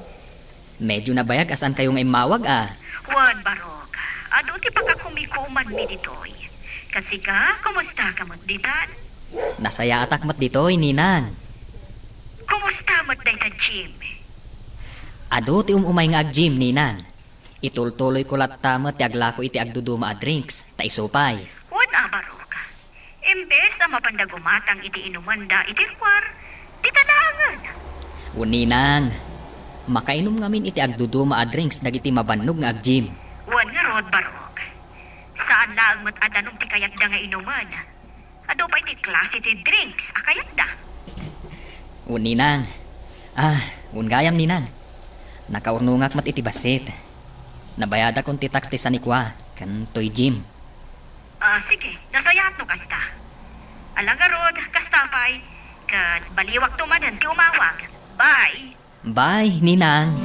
Medyo nabayag a saankayo nga immawag, a. Wen, Barok, adu ti pakakumikumanmi ditoy. Ket sika, kumustaka met ditan? Nasayaatak met ditoy, Ninang. Kumusta met dayta gym? Adu ti um-umay nga ag-gym, Ninang. Itultuloyko latta met ti aglako iti agduduma a drinks, ta isu pay. Wen a, Barok. Imbes a mapanda gumatang iti inumenda iti ruar, dita laengen. Wen, Ninang, makainom ngamin iti agduduma a drinks dagiti mabannog nga ag-gym. Wen ngarud, Barok. Saan laeng met a danum ti kayatda nga inumen. Adu pay ti klase ti drinks a kayatda. Wen, Ninang. Ah, wen gayam, Ninang. Nakaurnongak met iti bassit. Nabayadakon ti tax ti sanikua ken toy gym. Ah, sige, nasayaat no kasta. Ala ngarud, kasta pay, ket baliwakto manen ti umawag. Bye! Bye, Ninang.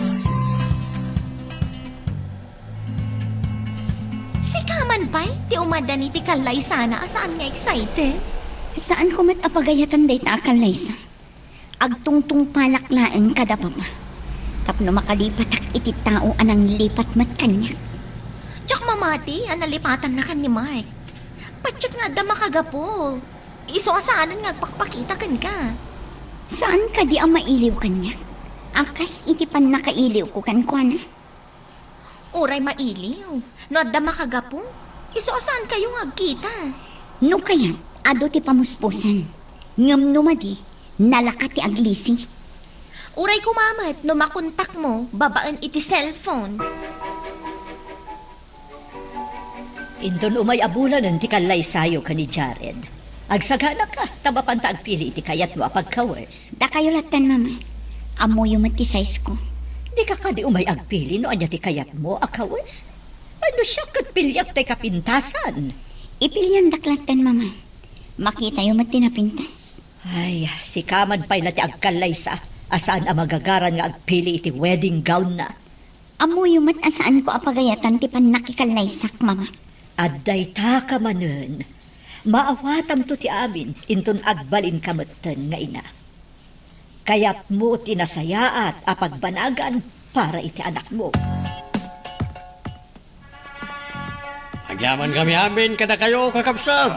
Sika man pay, ti umaddan iti kallaysana a saan nga excited? Saanko met a pagayatan dayta a kallaysa. Agtungtungpalak laeng kada Papa. Tapno makalipatak iti tao a nanglipat met kaniak. Diak mamati a nalipatannakan ni Mark. Patiek nga adda makagapu. Isu a saanen nga agpakpakita kenka. Saan kadi a mailiw kaniak? A kas iti pannakailiwko kenkuana? Uray mailiw, no adda makagapu, isu a saankayo nga agkita. No kayat, adu ti pamuspusan. Ngem no madi, nalaka ti aglisi. Uray koma met no makontakmo babaen iti cellphone. Inton umay a bulanen ti kallaysayo ken ni Jared, agsaganaka ta mapanta agpili iti kayatmo a pagkawes. Dakayo latten, Mama. Ammoyo met ti size ko. Dika kadi umay agpili no ania ti kayatmo a kawes? Ay, no siak ket piliak tay kapintasan. Ipiliandak latten, Mama. Makitayo met ti napintas. Ay, sika man pay la ti agkallaysa a saan a magagaran nga agpili iti wedding gown na. Ammoyo met a saanko a pagayatan ti pannakikallaysak, Mama. Adda itaka manen. Maawatamto ti amin inton agbalinka metten nga ina. Kayatmo ti nasayaat a pagbanagan para iti anakmo. Agyamankami amin kadakayo, kakabsat.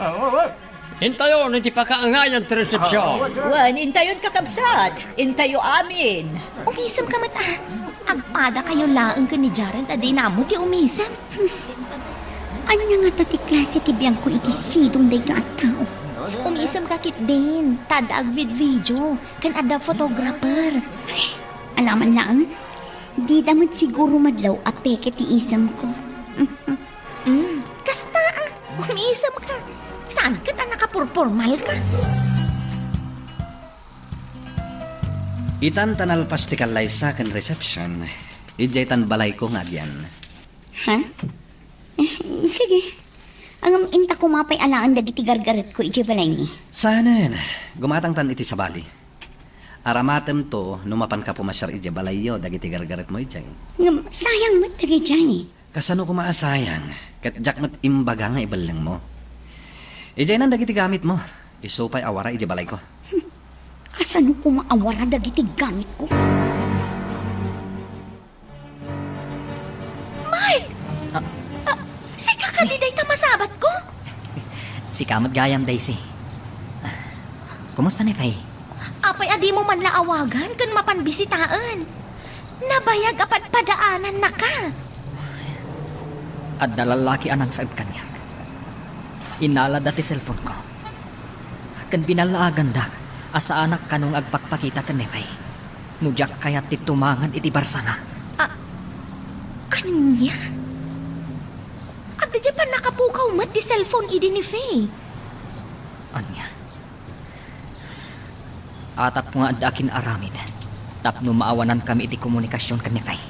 Intayon iti pakaangayan ti resepsyon. Wen, intayon, kakabsat. Intayo amin. Umisemka met, a. Agpadakayo laeng ken ni Jared a dina ammo ti umisem. Ania ngata ti klase ti biagko iti sidong daytoy a tao? Umisemka ketdin, ta adda agvidvideo, ken adda photographer. Ay, ala man laeng. Dida met siguro madlaw a peke ti isemko. Mm, kasta a, umisemka. Saan ket a nakapurpormalka? Itan ta nalpas ti kallaysa ken reception, idiay tan balayko nga agyan. Ha? Eh, sige. Ngem inta koma pay alaen dagiti gargaretko idiay balaymi. Saanen, gumatangtan iti sabali. Aramatemto no mapanka pumasiar idiay balayyo dagiti gargaretmo idiay. Ngem sayang met dagidiay. Kasano koma a sayang? Ket diak met imbaga nga ibellengmo. Idiaynan dagiti gamitmo. Isu pay awara idiay balayko. Kasano koma awara dagiti gamitko? Mark! Ah. Ah, sika kadi dayta masabatko? Sika met gayam, Daisy. Kumusta ni Faye? Apay a dimo man la awagan ken mapan bisitaen? Nabayag a padpadaanannaka. Adda lallaki a nangsaed kaniak. Inalada ti cellphone-ko. Ken binallaagandak a saanak kano nga agpakpakita ken ni Faye no diak kayat ti tumangad iti barsanga. A-, ania? Adda diay pannakapukaw met ti cellphone idi ni Faye. Ania? Atapko nga adda akin-aramid tapno maawanankami iti komunikasion ken ni Faye.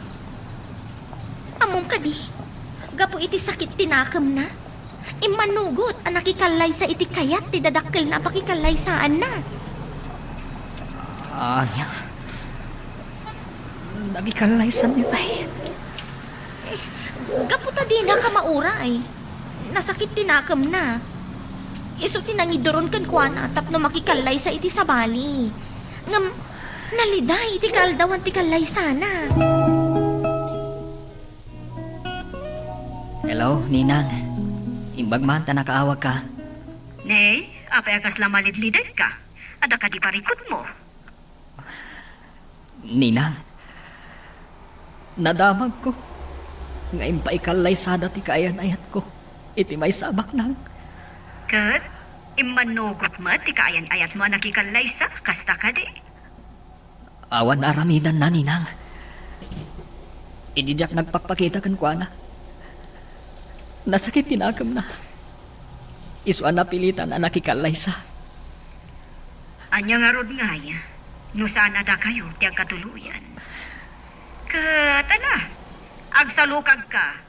Ammom kadi, gapu iti sakit ti nakemna, immanugot a nakikallaysa iti kayat ti dadakkelna a pakikallaysaanna. Ania? Nakikallaysan ni Faye? Gapu ta dinaka mauray. Nasakit ti nakemna. Isu ti nangiduron kenkuana tapno makikallaysa iti sabali. Ngem naliday iti kaaldawan ti kallaysana. Hello, Ninang. Imbag man ta nakaawagka. Nay, apay a kasla malidlidayka? Adda kadi parikutmo? Ninang, nadamagko nga impaikallaysa ti kaayan-ayatko iti maysa a baknang. Ket immanugot met ti kaayan-ayatmo a nakikallaysa, kasta kadi? Awan aramidanna, Ninang. Idi diak nagpakpakita kenkuana, nasakit ti nakemna. Isu a napilitan a nakikallaysa. Ania ngarud ngay no saan a dakayo ti agkatuloyan? Ket ala, agsalukagka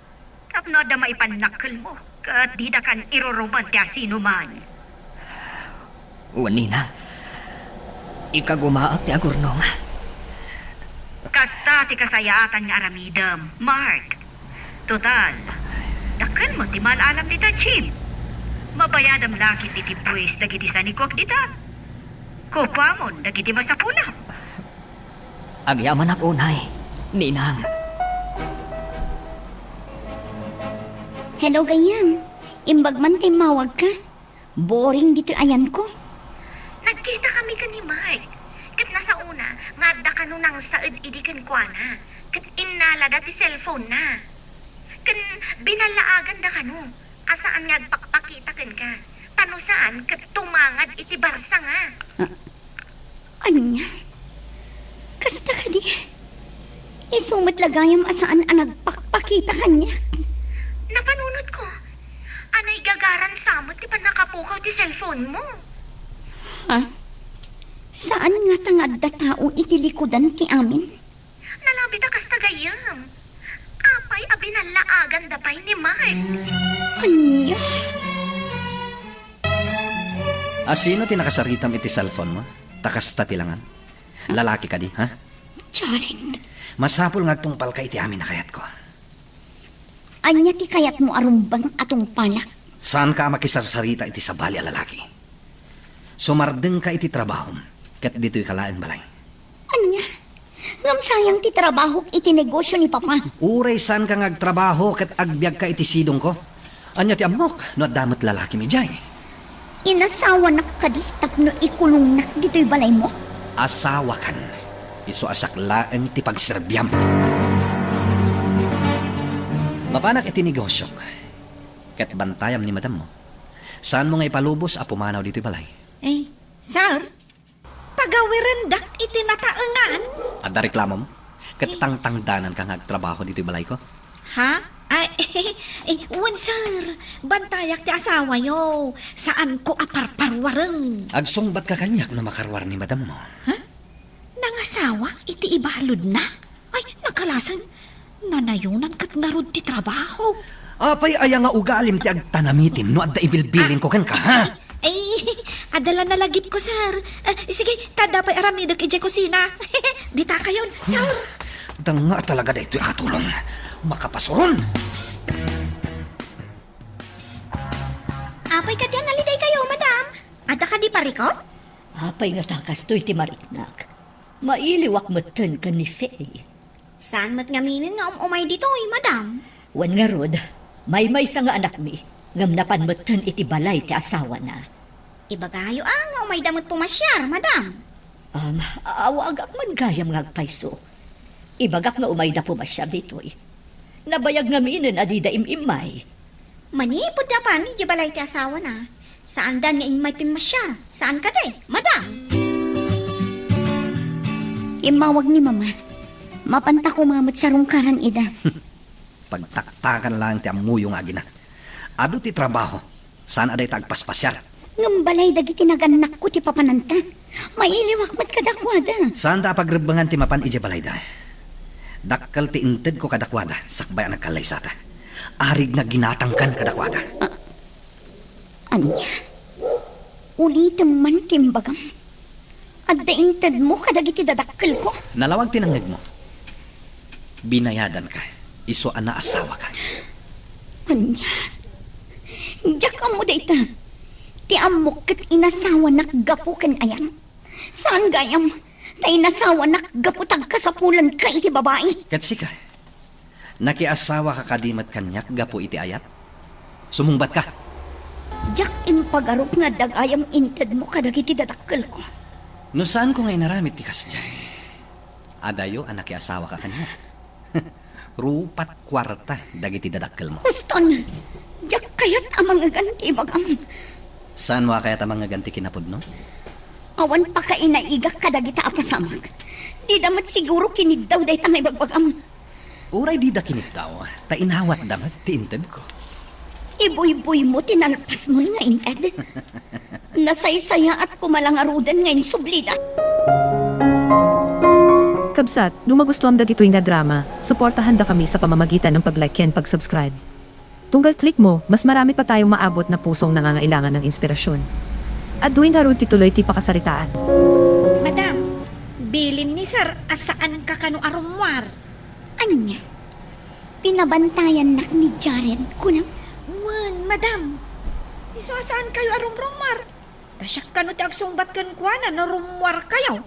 tapno adda maipannakkelmo ket didakan iruruman ti asinoman. Wen, Ninang, ikagumaak ti agurnong. Kasta ti kasayaatan nga aramidem, Mark. Total, dakkel met ti mal-alam dita, Jim. Mabayadam la ketdi ti buis dagiti sanikuak dita. Kukuamon dagiti masapulak. Agyamanak unay, Ninang. Hello, gayyem. Imbag man ta immawagka. Boring ditoy ayanko. Nagkitakami ken ni Mark. Ket nasaona nga adda kano nangsaed idi kenkuana. Ket innalada ti cellphone-na. Ken binallaaganda kano a saan nga agpakpakita kenka. Ta no saan, ket tumangad iti barsanga. Ah, ania? Kasta kadi? Isu met la gayam a saan a nagpakpakita kaniak. Napanunotko a naigagaran sa met ti pannakapukaw ti cellphone-mo. Ha? Saan ngata nga adda tao iti likudan ti amin? Nalabit a kasta gayyem. Apay a binallaaganda pay ni Mark? Ania? A, sino ti nakasaritam iti cellphone-mo? Ta kasta ti langan. Lalaki kadi, ha? Jared. Masapul nga agtungpalka iti amin a kayatko. Ania ti kayatmo a rumbeng a tungpalak? Saanka a makisarsarita iti sabali a lalaki. Sumardengka iti trabahom, ket ditoyka laeng balay. Ania? Ngem sayang ti trabahok iti negosio ni Papa. Uray saanka nga agtrabaho ket agbiagka iti sidongko, ania ti ammok no adda met lalakim idiay? Inasawanak kadi tapno ikulongnak ditoy balaymo? Asawakan, isu a siak laeng ti pagserbiam. Mapanak iti negosiok, ket bantayam ni madammo. Saanmo nga ipalubos a pumanaw ditoy balay. Eh, sir, pagawirendak iti nataengan. Adda reklamom? Ket Eh. tangtangdananka nga agtrabaho ditoy balayko? Ha? Ay, eh, wen, sir. Bantayak ti asawayo. Saanko a parparwareng. Agsungbatka kaniak no makaruar ni madammo. Ha? Nangasawa iti ibaludna? Ay, nagkalasen. Nanayonan ket ngarud ti trabaho. Apay aya nga ugalim ti agtanamitim no adda ibilbilinko kenka, ha? Ay, adda la nalagipko, sir. Eh, sige, ta adda pay aramidek idiay kusina. Ditakayon, sir. Danga talaga daytoy a katulong. Makapasuron. Apay kadi a nalidaykayo, madam? Adda kadi parikut? Apay ngata kastoy ti mariknak? Mailiwak metten ken ni Faye. Saan met ngamin nga um-umay ditoy, madam? Wen ngarud, maymaysa nga anakmi, ngem napan metten iti balay ti asawana. Ibagayo a nga umayda met pumasiar, madam. Um, awagak man gayam nga agpayso. Ibagak nga umayda pumasiar ditoy. Nabayag ngaminen a dida im-immay. Manipud napan idiay balay ti asawana, saandan nga immay pimmasiar. Saan kadi, madam? Immawag ni Mama. Mapanta koma met sarungkaran ida. Pagtaktakan laeng ti ammoyo nga agina. Adu ti trabaho. Saan a dayta agpaspasiar? Ngem balay dagiti nagannakko ti papananta. Mailiwak met kadakuada. Saanta a pagrebbengan ti mapan idiay balayda. Dakkel ti intedko kadakuada sakbay a nagkallaysata. Arig nga ginatangkan kadakuada. Ah, ania? Ulitem man ti imbagam. Adda intedmo kadagiti dadakkelko? Nalawag ti nangngegmo. Binayadanka. Isu a naasawaka. Ania? Diak ammo dayta. Ti ammok ket inasawanak gapu ken ayat. Saan gayam, ta inasawanak gapu ta agkasapulanka iti babai. Ket sika, nakiasawaka kadi met kaniak gapu iti ayat? Sumungbatka. Diak impagarup nga adda gayam intedmo kadagiti dadakkelko. No saanko nga inaramid ti kasdiay, adayo a nakiasawaka kaniak. Rupat kuarta dagiti dadakkelmo. Huston, diak kayat a mangngegan ti ibagam. Saanmo a kayat a mangngegan ti kinapudno? Awan pakainaigak kadagita a pasamak. Dida met siguro kiniddaw dayta nga ibagbagam. Uray dida kiniddaw, ta inawatda met ti intedko. Ibuybuymo ti nalpasmon nga inted. Nasaysayaat koma la ngaruden nga insublida. Kabsat, no magustuam dagitoy nga drama, suportahan da kami sa pamamagitan ng pag-like ken pag-subscribe. Tunggal click mo, mas marami pa tayong maabot na pusong nangangailangan ng inspirasyon. Adtoy ngarud ti tuloy ti pakasaritaan. Madam, bilin ni Sir a saanka kano a rummuar. Ania? Pinabantayannak ni Jared, kunam? Wen, madam. Isu a saankayo a rumrummuar. Ta siak kano ti agsungbat kenkuana no rummuarkayo.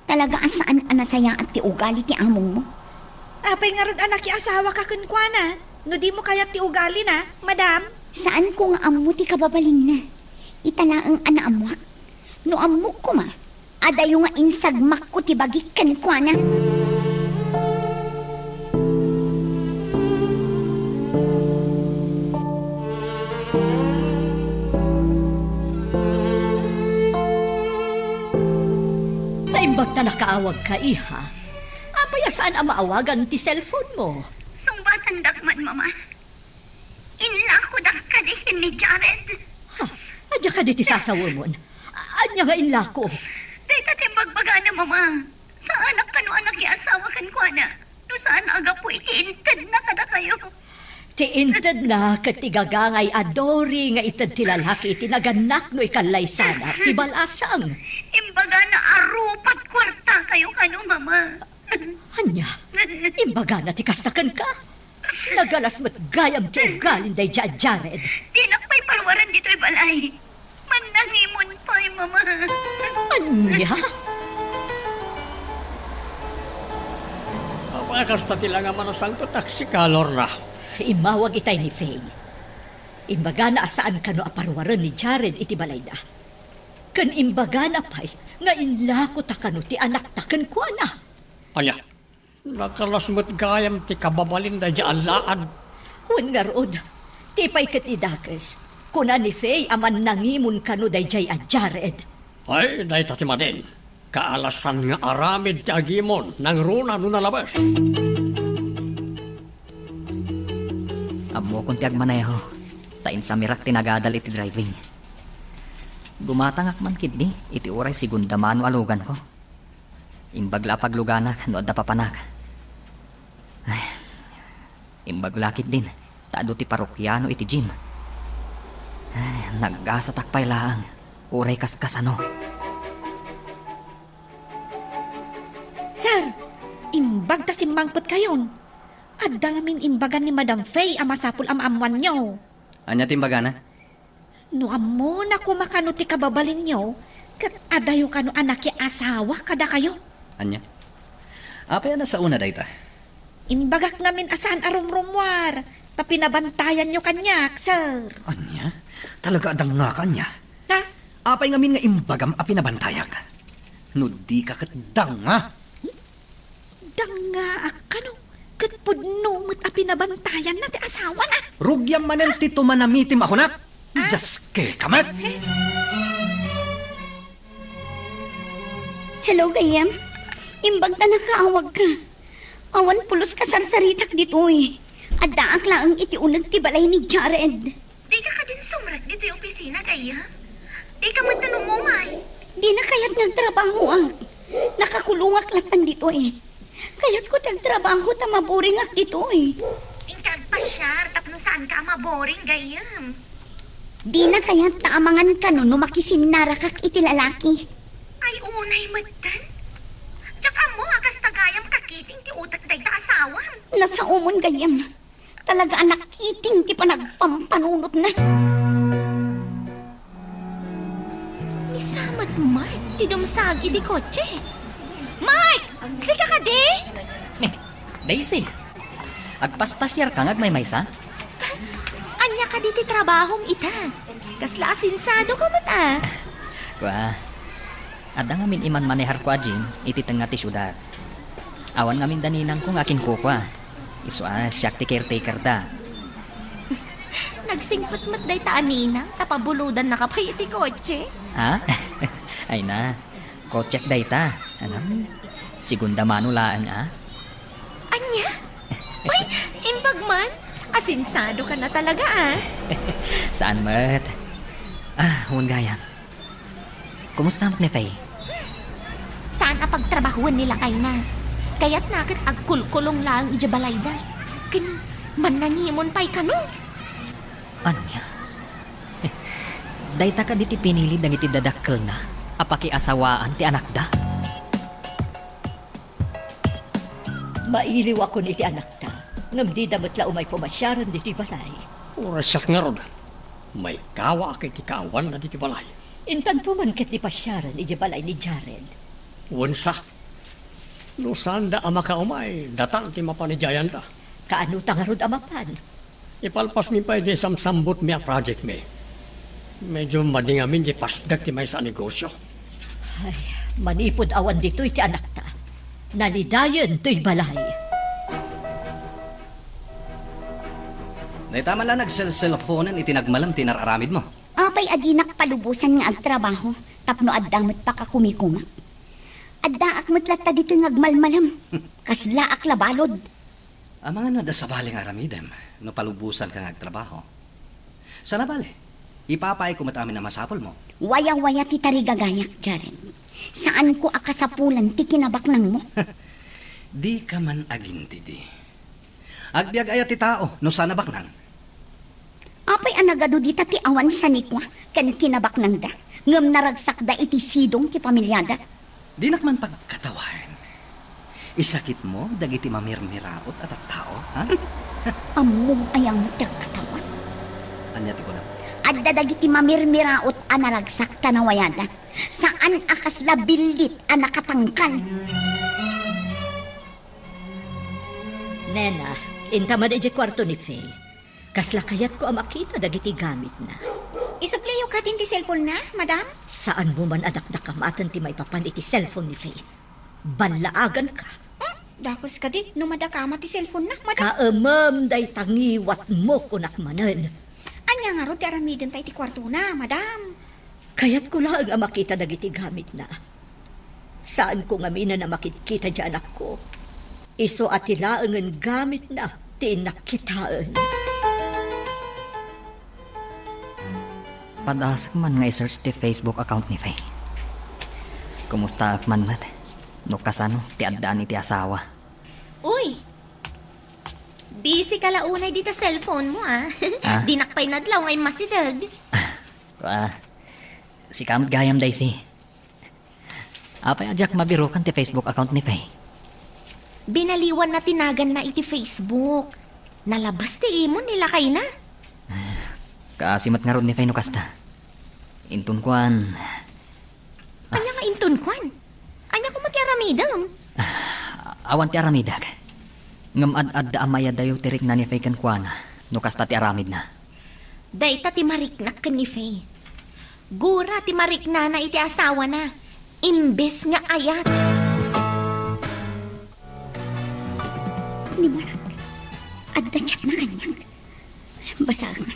Talaga a saan a nasayaat ti ugali ti amongmo. Apay ngarud a nakiasawaka kenkuana, no dimo kayat ti ugalina, madam? Saanko nga ammo ti kababalinna. Ita laeng a naammoak. No ammok koma, adayo nga insagmakko ti bagik kenkuana. Naimbag ta nakaawagka, iha. Apay a saan a maawagan ti cellphone mo? Sungbatandak man, Mama. Inlakodak kadi ken ni Jared. Ha? Ania kadi ti sasawemon? Ania nga inlako? Dayta ti imbagbagana, Mama. Saanak kano a nakiasawa kenkuana no saan a gapu iti intedna kadakayo. Ti intedna ket ti gagangay a dori nga ited ti lalaki iti nagannak no ikallaysana ti balasang. Imbagana a rupat kuartakayo kano, Mama. Ania? Imbagana ti kasta kenka? Nagalas met gayam ti ugalin daydiay a Jared. Dinak pay paruaren ditoy balay. Mannangimon pay, Mama. Ania? Apay a kasta ti langaman a sangpetak sika, Lorna? Immawag itay ni Faye. Imbagana a saan kano a paruaren ni Jared iti balayda. Ken imbagana pay nga inlakota kano ti anakta kenkuana. Ania? Nakalas met gayam ti kababalin daydiay a laad. Wen ngarud, ti pay ket ni dakes, kuna ni Faye a mannangimon kano daydiay a Jared. Ay, dayta ti madin. Kaalasan nga aramid ti agimon nangruna no nalabes. Ammokon ti agmaneho, ta insamirak ti nagadal iti driving. Gumatangak man ketdi iti uray segunda mano a luganko. Imbag la a pagluganak no adda papanak. Ay, imbag la ketdin ta adu ti parokiano iti gym. Ay, naggasatak pay laeng, uray kaskasano. Sir, imbag ta simmangpetkayon. Adda ngamin imbagan ni Madam Faye a masapul a maammoanyo. Ania ti imbagana? No ammona koma kano ti kababalinyo, ket adayo kano a nakiasawa kadakayo. Ania? Apay a nasaona dayta? Imbagak ngamin a saan a rumrummuar, ta pinabantayanyo kaniak, sir. Ania? Talaga a dangngaka ania? Ha? Apay ngamin nga imbagam a pinabantayak? No dika ket danga. Dangaak kano, ket pudno met a pinabantayanna ti asawana. Rugiam manen ti tumanamitim a kunak. Ah? Dios, keka met. Hello, gayyem. Imbag ta nakaawagka. Awan pulos kasarsaritak ditoy. Addaak laeng iti uneg ti balay ni Jared. Dika kadin sumrek ditoy opisina, gayyem? Dika met umay. Dina kayat nga agtrabahoak. Nakakulongak lattan ditoy. Kayatko ti agtrabaho ta maboringak ditoy. Inka agpasiar tapno saanka a maboring, gayyem. Dina kayat ta amangan kano no makisinnaraak iti lalaki. Ay, unay metten. Diak ammo a kasta gayam kakiting ti utek dayta asawam. Nasaomon, gayyem. Talaga a nakiting ti panagpampanunotna. Ni sa met Mark ti dumsag iti kotse. Mark! Sika kadi? Daisy, agpaspasiarka nga agmaymaysa? Ania kadi ti trabahom ita? Kasla asensadoka met a. Kua, adda ngamin imanmaneharko a jeep iti tengnga ti siudad. Awan ngamin da ninangko nga akinkukua. Isu a siak ti caretaker da. Nagsingpet met dayta a ninang ta pabulodannaka pay iti kotse. Ha? Ay na, kotsek dayta. Ano? Segunda mano laeng, a? Ania? Ay, imbag man. Asensadoka na talaga, a. Saan met? Ah, wen gayam. Kumusta met ni Faye? Saan a pagtrabahoen ni lakayna. Kayatna ket agkulkulong laeng idiay balayda. Ken mannangimon pay kano. Ania? Dayta kadi ti pinili dagiti dadakkelna a pakiasawaan ti anakda? Mailiwakon iti anakta, ngem dida met la umay pumasiaren ditoy balay. Uray siak ngarud, maikawaak iti kaawanna ditoy balay. Intanto man ket ti pasiaren idiay balay ni Jared. Wen sa, no saanda a makaumay, datan ti mapan idiayanda. Kaano ta ngarud a mapan? Ipalpasmi pay ti samsambutmi a projectmi. Medyo madi ngamin ti pasdek ti maysa a negosio. Ay, manipud awan ditoy ti anakta, nalidayen toy balay. Dayta man la nagselselfonen iti nagmalem ti inar-aramidmo. Apay a dinak palubosan nga agtrabaho tapno adda met pakakumikumak? Addaak met latta ditoy nga agmalmalem. Kaslaak la balud. Amangan no adda sabali nga aramidem no palubosanka nga agtrabaho. Sana bale, ipapaayko met amin a masapulmo. Wayawaya ti tarigagayak, Jared. Saanko a kasapulan ti kinabaknangmo. Dika man agindidi. Agbiag aya ti tao no saan a baknang? Apay a nagadu dita ti awan sanikua ken kinabaknangda, ngem naragsakda iti sidong ti pamiliada? Dinak man pagkatawaen. Isakitmo dagiti mamirmiraot a tattao, ha? Ammom aya met ti agkatawa? Ania ti kunam? Adda dagiti mamirmiraot a naragsak ta nawayada. Saan a kasla billit a nakatangkal. Nena, inta man idiay kuarto ni Faye. Kasla kayatko a makita dagiti gamitna. Isupliyo kadin ti cellphone-na, madam? Saanmo man a dakdakamaten ti maipapan iti cellphone ni Faye. Ballaaganka. Hmm? Dakes kadi no madakama ti cellphone-na, madam? Kaemem dayta ngiwatmo, kunak manen. Ania ngarud ti aramidenta iti kuartona, madam? Kayatko laeng a makita dagiti gamitna. Saanko ngamin a makitkita diay anakko. Isu a ti laengen gamitna ti innak kitaen. Padasek man nga i-search ti Facebook account ni Faye. Kumustaak man met no kasano ti addaan iti asawa. Uy! Busy ka la unay dita cellphone mo, ah. Ah? Dinak pay nadlaw nga immasideg. Ah, sika met gayam, Daisy. Apay a diak mabirukan ti Facebook account ni Faye? Binaliwanna ti naganna iti Facebook. Nalabas ti imo ni lakayna. Kaasi met ngarud ni Faye no kasta. Inton kuan. Ania nga inton kuan? Ania koma ti aramidem? Awan ti aramidek. Ngem ad-adda a mayadayo ti rikna ni Faye kenkuana no kasta ti aramidna. Dayta ti mariknak ken ni Faye. Gura ti mariknana iti asawana, imbes nga ayat. Ni Mark, adda chatna kaniak. Basaen.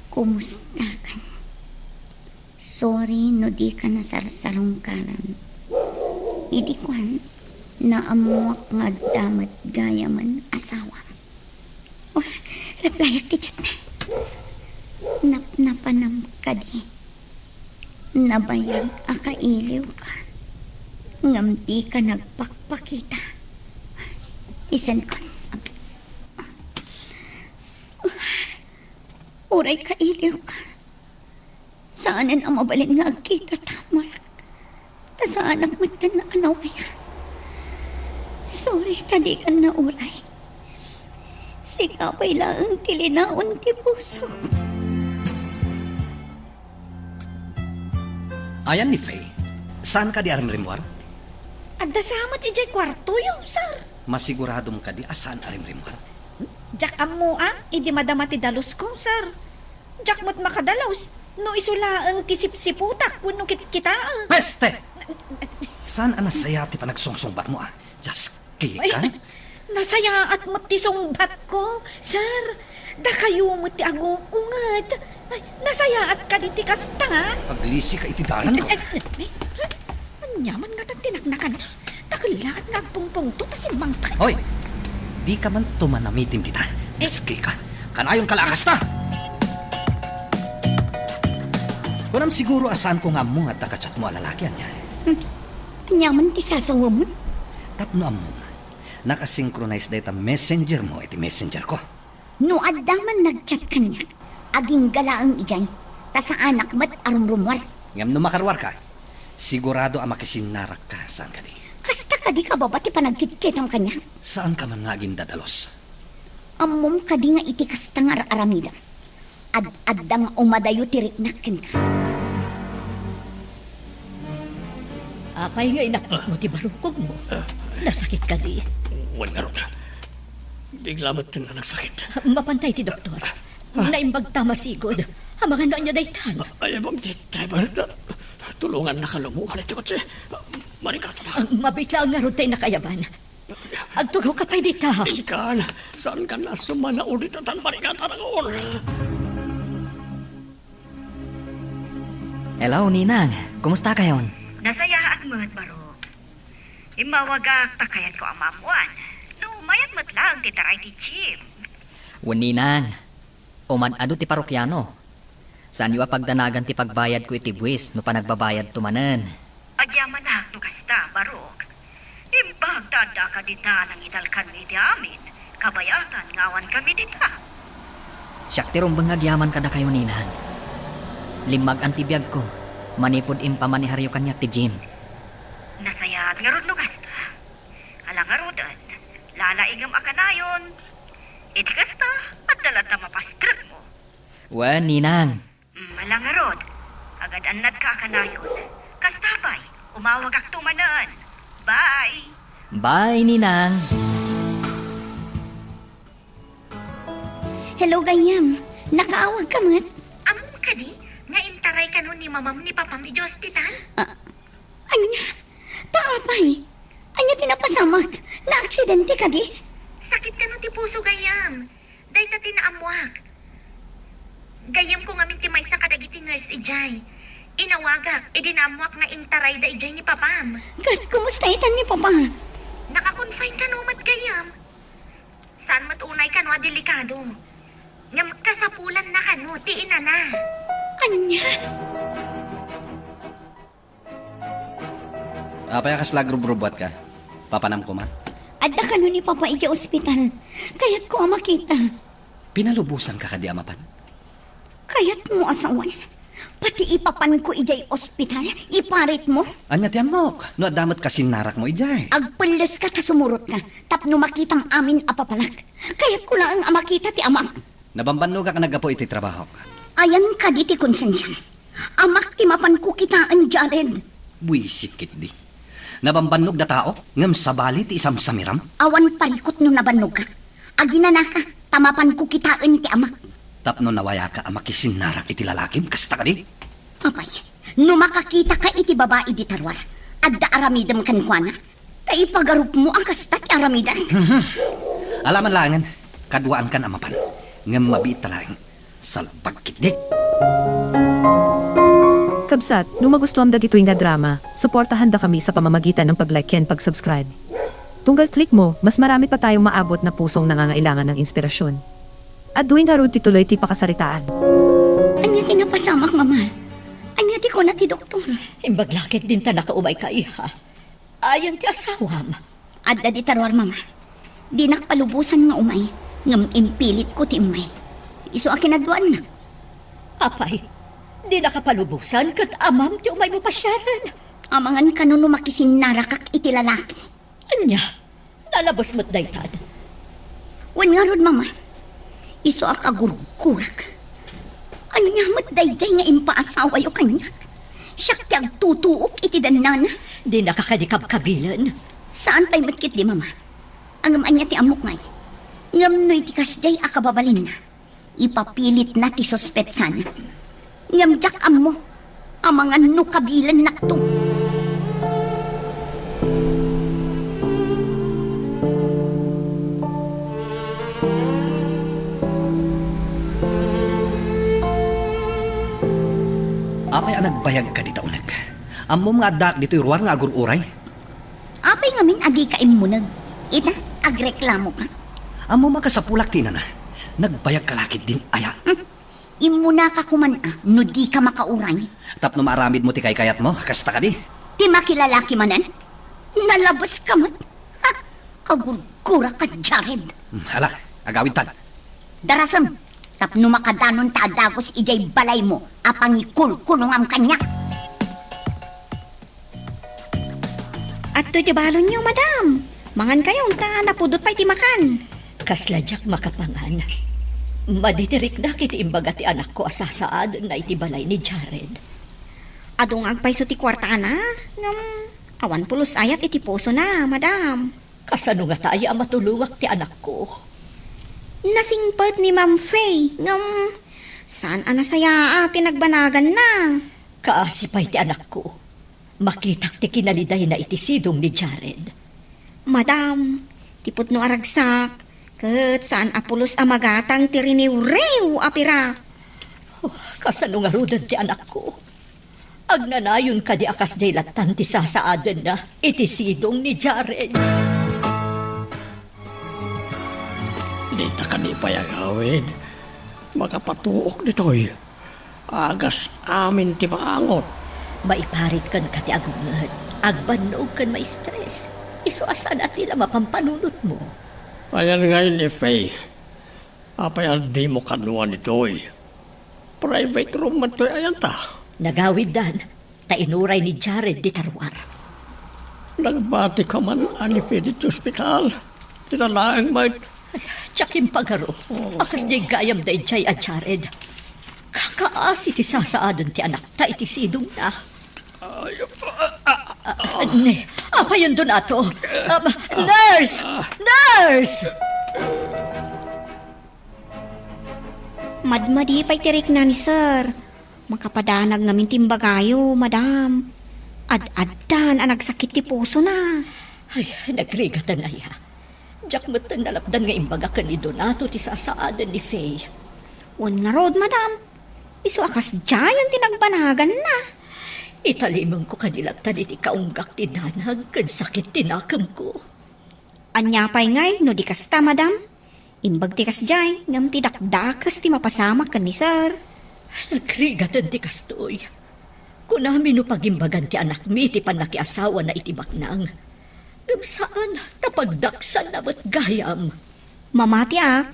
Kumustakan? Sorry no dika nasarsarungkaran. Idi kuan, naammoak nga adda met gayamen asawam. Oh, replyak ti chatna. Napnapanam kadi. Nabayag a kailiwka. Ngem dika nagpakpakita. Isenkon. Uray kailiwka. Saanen a mabalin nga agkitata, Mark. Ta saanak metten a nawayan. Sorry ta dikan nauray. Sika pay laeng ti linaon ti pusok. Ayan ni Faye. Saan kadi a rimrimmuar? Adda sa met idiay kuartoyo, sir. Masiguradom kadi a saan a rimrimmuar? Diak ammoan idi madama ti dalusko, sir. Diak met makadalus no isu laeng ti sipsiputak wenno kitkitaek. Peste! Saan a nasayaat ti panagsungsungbatmo, a? Dios, Kika? Ay, nasayaat met ti sungbatko, sir. Dakayo met ti agung-unget. Ay, nasayaat kadi ti kasta? Aglisika iti dalanko. Ay, ay, ay, ania man ngatan ti naknakanna? Dakellaat nga agpungpungto ta simmangpet. Hoy! Dika man tumanamitim dita. Dios, Kika. Kanayonka la a kasta! Kunam siguro a saanko nga ammo nga adda ka-chatmo a lalaki, ania? Hmm. Ania man ti sasawamon? Tapno ammom, nakasynchronize dayta messengermo iti messengerko. No adda man nag-chat kaniak, agingga laeng idiay, ta saanak met a rumrumuar. Ngem no makaruarka, sigurado a makisinnarakka, saan kadi? Kasta kadi kababa ti panagkitkitam kaniak? Saanka man nga agindadalus? Ammom kadi nga iti kasta nga ar-aramidem, ad-adda nga umadayo ti riknak kenka. Apay nga inapnotmo ti barukogmo? Ah. Nasakit kadi? Wen ngarud. Bigla met nga nagsakit. Mapanta iti doktor. Ah. Naimbag ta masigud. Amangan no ania daytan. Ay, abang ti driver. Tulongannaka lumuan iti kotse. Marikatana. Ah, mabiit laeng ngarud ta innaka ayaban. Agtugawka pay dita. Ilkan, saankan a sumanaw dita tan marikatarakon? Hello, Ninang. Kumusta kayon? Nasayaat met, Barok. Immawagak ta kayatko a maammoan no mayat met laeng ti taray ti gym. Wen, Ninang. Umad-adu ti parokiano. Saanyo a pagdanagan ti pagbayadko iti buis no panagbabayadto manen. Agyamanak no kasta, Barok. Imbag ta addaka dita nangitalkanmi iti amin, kabayatan nga awankami dita. Siak ti rumbeng nga agyaman kadakayo, Ninang. Limmagan ti biagko manipud impamaniharyo kaniak ti gym. Nasayaat ngarud no kasta. Ala ngaruden, lalaingem a kanayon. Iti kasta, adda latta mapastrekmo. Wen, Ninang. Mm, ala ngarud, agad-annadka a kanayon. Kasta pay, umawagakto manen. Bye! Bye, Ninang. Hello, gayyem. Nakaawagka met? Ammom kadi nga intaray kano ni mamam ni papam idiay ospital? Ah, ania? Ta apay? Ania ti napasamak? Naaksidente kadi? Sakit kano ti puso, gayyem? Dayta ti naammoak. Gayyemko ngamin ti maysa kadagiti nurse idiay. Inawagak idi naammoak nga intarayda idiay ni papam. Ket kumusta itan ni papa? Naka-confine kano met, gayyem. Saan met unay kano a delikado. Ngem kasapulanna kano ti inana. Ania? Apay a kasla agrubrubbuatka? Papanam koma? Adda kano ni Papa idiay ospital. Kayatko a makita. Pinalubosanka kadi a mapan? Kayatmo a sawen, pati ipapanko idiay ospital, iparitmo? Ania ti ammok? No adda met kasinnarakmo idiay? Agpelleska ta sumurotka tapno makitam amin a papalak. Kayatko laeng a makita ti amak. Nabambannogak a naggapu iti trabahok. Ayan kadi ti konsensiam. Amak ti mapanko kitaen, Jared. Buisek ketdi. Nabambannog dataok, ngem sabali ti isamsamiram? Awan parikut no nabannogka. Aginanaka, ta mapanko kitaen ti amak. Tapno nawayaka a makisinnarak iti lalakim, kasta kadi? Apay, no makakitaka iti babai dita ruar, adda aramidem kenkuana? Ta ipagarupmo a kasta ti aramidan. Alaman laengen, kaduaankan a mapan. Ngem mabiit ta laeng, salbag ketdi. Kabsat, no magustuam dagitoy nga drama, suportahan da kami sa pamamagitan ng pag-like ken pag-subscribe. Tunggal click mo, mas marami pa tayong maabot na pusong nangangailangan ng inspirasyon. Adtoy ngarud ti tuloy ti pakasaritaan. Ania ti napasamak, Mama? Ania ti kuna ti doktor? Imbag la ketdin ta nakaumayka, iha. Ayan ti asawam. Adda dita ruar, Mama. Dinak palubosan nga umay, ngem impilitko ti immay. Isu a kinadduannak. Apay, dinaka palubosan ket amam ti umaymo pasiaren? Amangan kano no makisinnarakak iti lalaki. Ania? Nalabes met daytan? Wen ngarud, Mama. Isu a kagurgurak. Ania met daydiay nga impaasawayo kaniak? Siak ti agtutuok iti dannana. Dinaka kadi kabkabilen? Saan pay met ketdi, Mama. Ngem ania ti ammok ngay? Ngem no iti kasdiay a kababalinna, ipapilitna ti suspetsana. Ngem diak ammo, amangan no kabilennakto. Apay a nagbayagka dita uneg? Ammom nga addaak ditoy ruar nga agur-uray? Apay ngamin a dika immuneg? Ita, agreklamoka. Ammom a kasapulak ti inana. Nagbayagka la ketdin aya? Hmm. Immunaka koman a no dika makauray. Tapno maaramidmo ti kaykayatmo, kasta kadi? Ti makilalaki manen? Nalabeska met. Ha! Kagurguraka, Jared. Hmm, ala, agawidtan. Darasem, tapno makadanon ta a dagus idiay balaymo a pangikulkulongam kaniak. Adtoy ti balonyo, madam. Mangankayo ta napudot pay ti makan. Kasla diak makapangan. Madi ti riknak iti imbaga ti anakko a sasaadenna iti balay ni Jared. Adu nga agpayso ti kuartana, ngem awan pulos ayat iti pusona, madam. Kasano ngata aya a matulongak ti anakko? Nasingpet ni Ma'am Faye, ngem saan a nasayaat ti nagbanaganna. Kaasi pay ti anakko. Makitak ti kinalidayna iti sidong ni Jared. Madam, ti pudno a ragsak, ket saan a pulos a magatang ti riniwriw a pirak. Oh, kasano ngaruden ti anakko? Agnanayon kadi a kasdiay lattan ti sasaadenna iti sidong ni Jared? Dita kadi pay agawid. Makapatuok ditoy. Agas amin ti maangot. Maiparit kenka ti agunget. Agbannog ken maistres. Isu a saan a ti la mapan panunotmo. Ayan ngay ni Faye. Apay a dimo kaduan itoy? Private room man toy ayanta. Nagawiddan, ta inuray ni Jared dita ruar. Nagbatika man a ni Faye ditoy ospital? Ti laeng met. Diak impagaro. Oh. A kasdiay gayam daydiay a Jared. Kakaasi ti sasaaden ti anakta iti sidongna. Ay, ah, ah, ah. Ah, ne, apayon, Donato. Ah, nurse! Nurse! Madmadi pay ti rikna ni Sir. Makapadanag ngamin ti imbagayo, madam. Ad-addan a nagsakit ti pusona. Ay, nagrigatan aya. Diak metten nalapdan nga imbaga ken ni Donato ti sasaaden ni Faye. Wen ngarud, madam. Isu a kasdiayen ti nagbanaganna. Italimengko kadi lattan iti kaunggak ti danag ken sakit ti nakemko. Ania pay ngay no di kasta, madam? Imbag ti kasdiay, ngem ti dakdakes ti mapasamak ken ni Sir. Nagrigaten ti kastoy. Kunami no pagimbagan ti anakmi ti pannakiasawana iti baknang. Ngem saan, ta pagdaksanna met gayam. Mamatiak.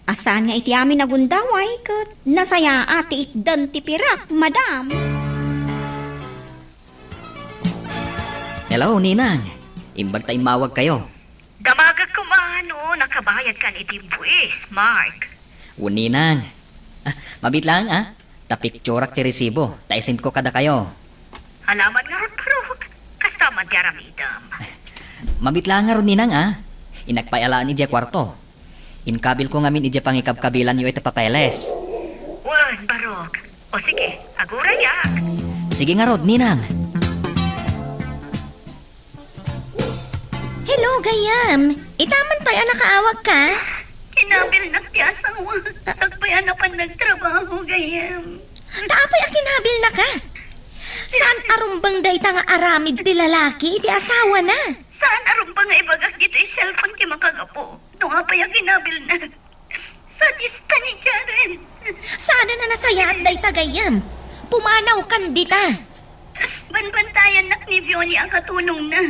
A saan nga iti amin a gundaway ket nasayaat ti itdan ti pirak, madam. Hello, Ninang. Imbag ta immawagkayo. Damagek koma no nakabayadkan iti buis, Mark. Wen, Ninang. Ah, mabiit laeng, ah. Ta picturak ti resibo, ta isendko kadakayo. Alaman ngarud, Mark. Kasta man ti aramidem. Mabiit laeng ngarud, Ninang, ah. Innak pay alaen idiay kuarto. Inkabilko ngamin idiay pangikabkabilanyo iti papeles. Wen, barok. O sige, agurayak. Sige ngarud, ninang. Hello, gayyem. Ita man pay a nakaawagka? Kinabilnak ti asawa. Sakbay a napan nagtrabaho, gayyem. Ta apay a kinabilnaka? Saan a rumbeng dayta nga aramid ti lalaki iti asawana? Saan a rumbeng nga ibagak ditoy cellphone ti makagapu? No apay a kinabilnak? Sadista ni Jared. Saan a nasayaat dayta, gayyem. Pumanawkan dita. Banbantayannak ni Fiona a katulongna.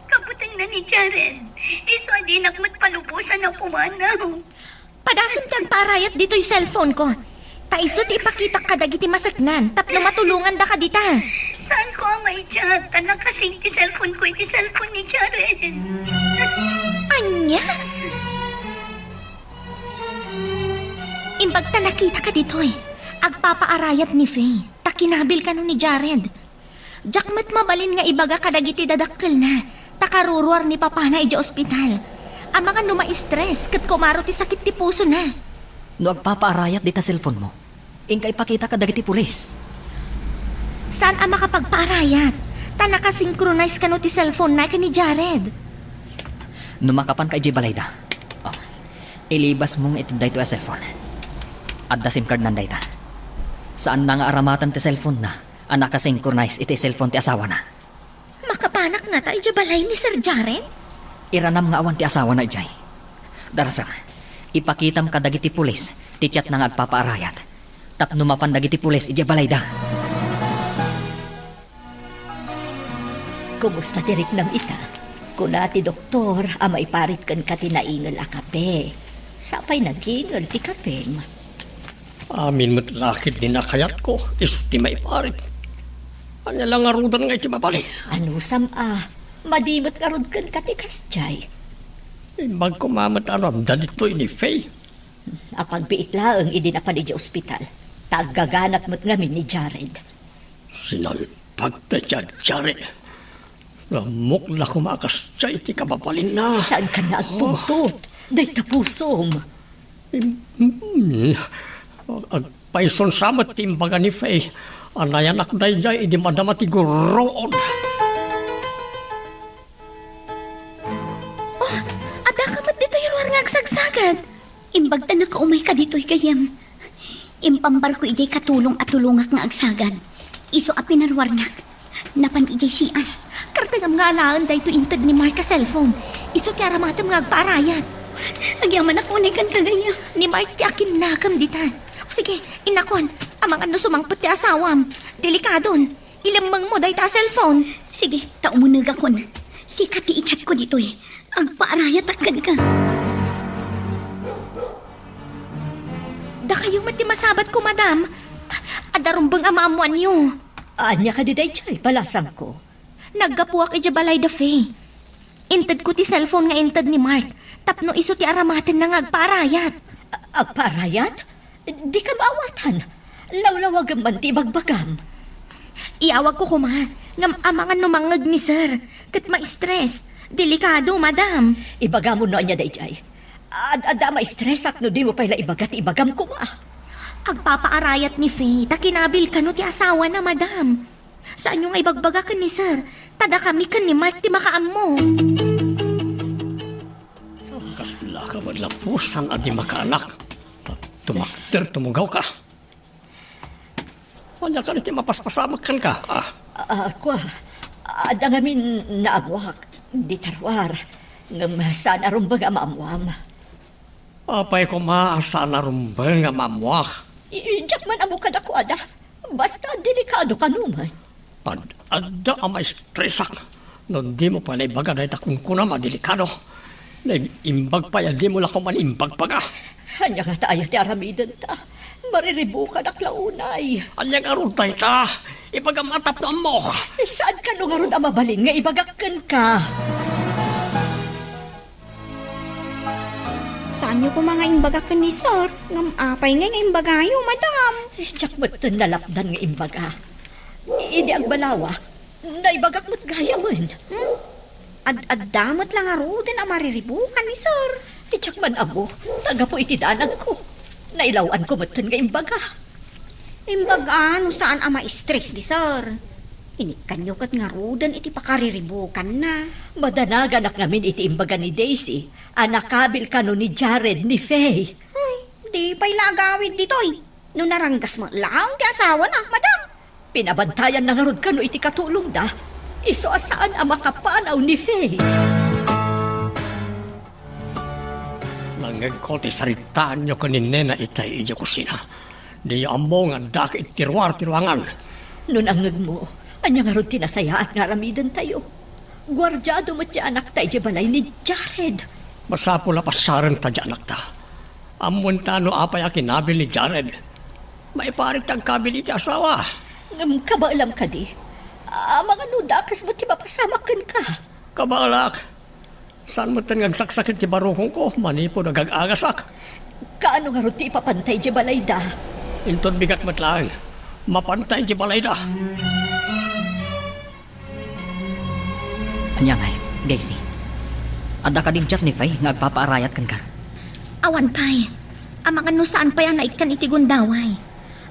Kabutengna ni Jared. Isu a dinak met palubosan a pumanaw. Padasem ti agpaarayat ditoy cellphone ko. Ta isu ti ipakitak kadagiti maseknan tapno matulongandaka dita. Saanko a mai-chat ta nakasing ti cellphone ko iti cellphone ni Jared. Ania? Imbag ta nakitaka ditoy, agpapaarayat ni Faye ta kinabil kano ni Jared. Diak met mabalin nga ibaga kadagiti dadakkelna ta karuruar ni papana idiay ospital. Amangan no ma-stress ket kumaro ti sakit ti pusona. No agpapaarayat dita cellphone mo, inka ipakita kadagiti pulis. Saan a makapagpaarayat ta nakasynchronize kano ti cellphone na ken ni Jared. No makapanka idiay balayda, oh, ilibas mo nga iti daytoy a cellphone. Adda SIM card nan dayta. Saan na nga aramaten ti cellphone na a nakasynchronize iti cellphone ti asawana. Makapanak ngata idiay balay ni Sir Jared? Iranam nga awan ti asawana idiay. Darasem, ipakitam kadagiti pulis ti chatna nga agpapaarayat tapno mapan dagiti pulis idiay balayda. Kumusta ti riknam ita? Kuna ti doktor a maiparit kenka ti naingel a kape. Sapay nagingel ti kapem. Amin met la ketdi nakayatko, isu ti maiparit. Ania la ngaruden nga iti mabalin? Anusam a, madi met ngarud kenka ti kasdiay. Imbag koma met a no adda ditoy ni Faye. Apagbiit laeng idi napan idiay ospital. Ta aggaganak met ngamin ni Jared. Sinalpag ti Jared. Ammok la koma a kasdiay ti kababalinna. Saankan nga agpungtot? Dayta pusom. Im-, mm. Agpaysunsa met ti imbaga ni Faye a nayanak daydiay idi madama ti gurruod. Oh, addaka met ditoy ruar nga agsagsagad. Imbag ta nakaumayka ditoy, gayyem. Impambarko idiay katulong a tulongak nga agsagad. Isu a pinaruarnak. Napan idiay C R. Kartengam nga alaen daytoy inted ni Mark a cellphone. Isu ti aramatem nga agpaarayat. Agyamanak unay kenka, gayyem. Ni Mark ti akinnakam dita. O sige, innakon. Amangan no sumangpet ti asawam. Delikadon. Ilemmengmo dayta a cellphone. Sige, ta umunegakon. Sika ti i-chatko ditoy. Agpaarayatak kenka. Dakayo met ti masabatko, madam. Adda rumbeng a maammoanyo. Ania kadi daydiay, balasangko? Naggapuak idiay balay da Faye. Intedko ti cellphone nga inted ni Mark tapno isu ti aramatenna nga agpaarayat. A-, agpaarayat? Dika maawatan. Lawlawagem man ti ibagbagam. Iyawagko koma, ngem amangan no mangngeg ni Sir, ket ma-stress. Delikado, madam. Ibagamon no ania daydiay. Ad-adda a ma-stressak no dimo pay la ibaga ti ibagam koma. Agpapaarayat ni Faye ta kinabil kano ti asawana, madam. Saanyo nga ibagbaga ken ni Sir, ta dakami ken ni Mark ti makaammo. Kasla ka met lapusan a di makaanak. Ta-, tumakder, tumugaw ka. Ania kadi ti mapaspasamak kenka, ah? Ah, kua, adda ngamin naammoak, dita ruar, ngem saan a rumbeng a maammoam. Apay koma a saan a rumbeng a maammoak? I-, diak man ammo kadakuada. Basta delikado kano man. Ad-, adda a maistresak no dimo pay naibaga dayta kunkunam a delikado. Naimbag pay a dimo la koma naimbagbaga. Ania ngata aya ti aramidenta? Mariribukanak la unay. Ania ngarud dayta? Ibagam a tapno ammok. Saan kano ngarud a mabalin nga ibagak kenka? Saanyo koma nga imbaga ken ni Sir? Ngem apay ngay nga imbagayo, madam? Eh, diak metten nalapdan nga imbaga. Idi agbalawak, naibagak met gayamen. Hmm? Ad-adda met la ngaruden a mariribukan ni Sir. Ti diak man ammo, ta gapu iti danagko. Nailaw-anko metten nga imbaga. Imbaga no saan a ma-stress ni sir. Inikkanyo ket ngaruden iti pakariribukanna. Madanaganak ngamin iti imbaga ni Daisy a nakabil kano ni Jared ni Faye. Ay, di pay la agawid ditoy. No naranggas met laeng ti asawana, madam. Pinabantayanna ngarud kano iti katulongda, isu a saan a makapanaw ni Faye. Nangngegko ti saritaanyo ken ni Nena itay idiay kusina. Diyo ammo nga addak iti ruar ti ruangan. No nangngegmo, ania ngarud ti nasayaat nga aramidentayo? Guardiado met ti anakta idiay balay ni Jared. Masapul a pasarenta ti anakta. Ammoenta no apay a kinabil ni Jared. Maiparit ti agkabil iti asawa. Ngem kabaelam kadi? Amangan no dakes met ti mapasamak kenka. Kabaelak. Saan metten nga agsaksakit ti barukongko manipud agag-agasak. Kaano ngarud ti ipapantay idiay balayda? Inton bigat met laeng, mapantay idiay balayda. Ania ngay, Daisy? Adda kadin chat ni Faye nga agpapaarayat kenka? Awan pay. Amangan no saan pay a naikkan iti gundaway.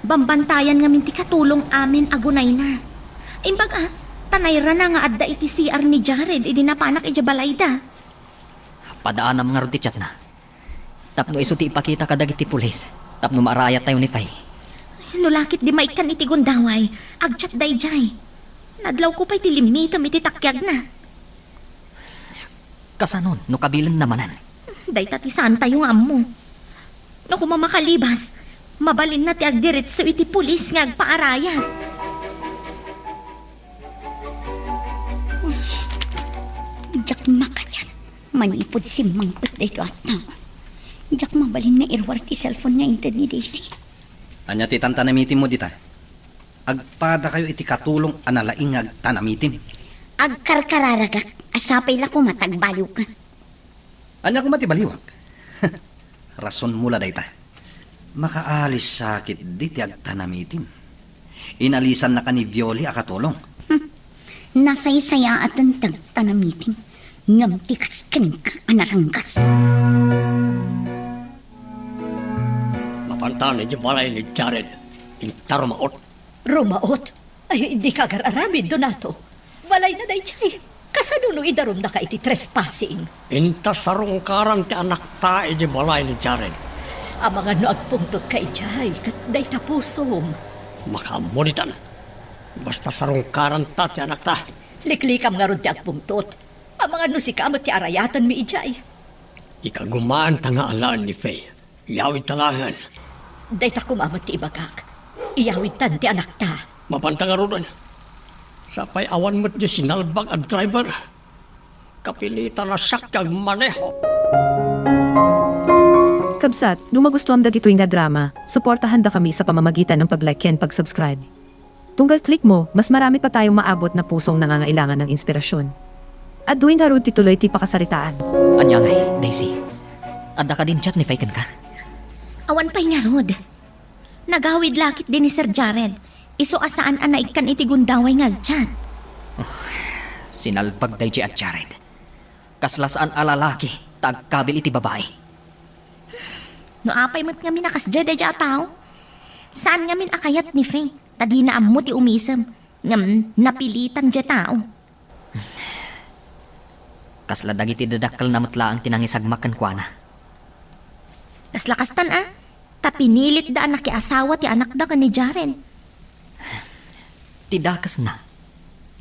Bambantayan ngamin ti katulong amin a gunayna. Imbag a, ta nairana nga adda iti C R ni Jared idi napanak idiay balayda. Padaanam ngarud ti chatna. Tapno isu ti ipakita kadagiti pulis, tapno maarayattayo ni Faye. No la ketdi maikkan iti gundaway, agchat daydiay. Nadlawko pay ti limmitem iti takiagna. Kasanon no kabilenna manen? Dayta ti saantayo nga ammo. No koma makalibas, mabalinna ti agdiretso iti pulis nga agpaarayat. Diak makayat. Manipud simmangpet daytoy a tao, diak mabalin nga iruar ti cellphone nga inted ni Daisy. Ania ti tantanamitimmo dita? Agpadakayo iti katulong a nalaing nga agtanamitim. Agkarkararagak a sapay la koma ta agbaliwka. Ania koma ti baliwak? Rasonmo la dayta. Makaalis sa ketdi ti agtanamitim. Inalisannaka ni Violi a katulong. Hmm. Nasaysayaaten ti agtanamitim, ngem ti kas kenka a naranggas. Mapantan idiay balay ni Jared, inta rumaot. Rumaot? Ay, dika agar-aramid, Donato. Balayna daydiay. Kasano no idarumnaka iti trespassing? Inta sarungkaran ti anakta idiay balay ni Jared. Amangan no agpungtotka idiay, ket dayta pusom. Makaammo ditan. Basta sarungkaranta ti anakta. Liklikam ngarud ti agpungtot. Amangan no sika met ti arayatanmi idiay. Ikagumaanta nga alaen ni Faye. Iyawidta laengen. Dayta koma met ti ibagak. Iyawidtan ti anakta. Mapanta ngaruden. Sapay awan met diay sinalbag a driver. Kapilitan a siak ti agmaneho. Kabsat, no magustuam dagitoy nga drama, suportahan da kami sa pamamagitan ng pag-like ken pag-subscribe. Tunggal click mo, mas marami pa tayong maabot na pusong nangangailangan ng inspirasyon. Adtoy ngarud ti tuloy ti pakasaritaan. Ania ngay, Daisy? Adda kadin chat ni Faye kenka? Awan pay ngarud. Nagawid la ketdi ni Sir Jared. Isu a saan a naikkan iti gundaway nga agchat. Oh, sinalbag daydiay a Jared. Kasla saan a lalaki ta agkabil iti babai. No apay met ngamin a kasdiay daydiay a tao? Saan ngamin a kayat ni Faye, ta dina ammo ti umisem, ngem napilitan diay tao. Kasla dagiti dadakkelna met laeng ti nangisagmak kenkuana. Kasla kastan a, ta pinilitda a nakiasawa ti anakda ken ni Jaren. Ti dakesna,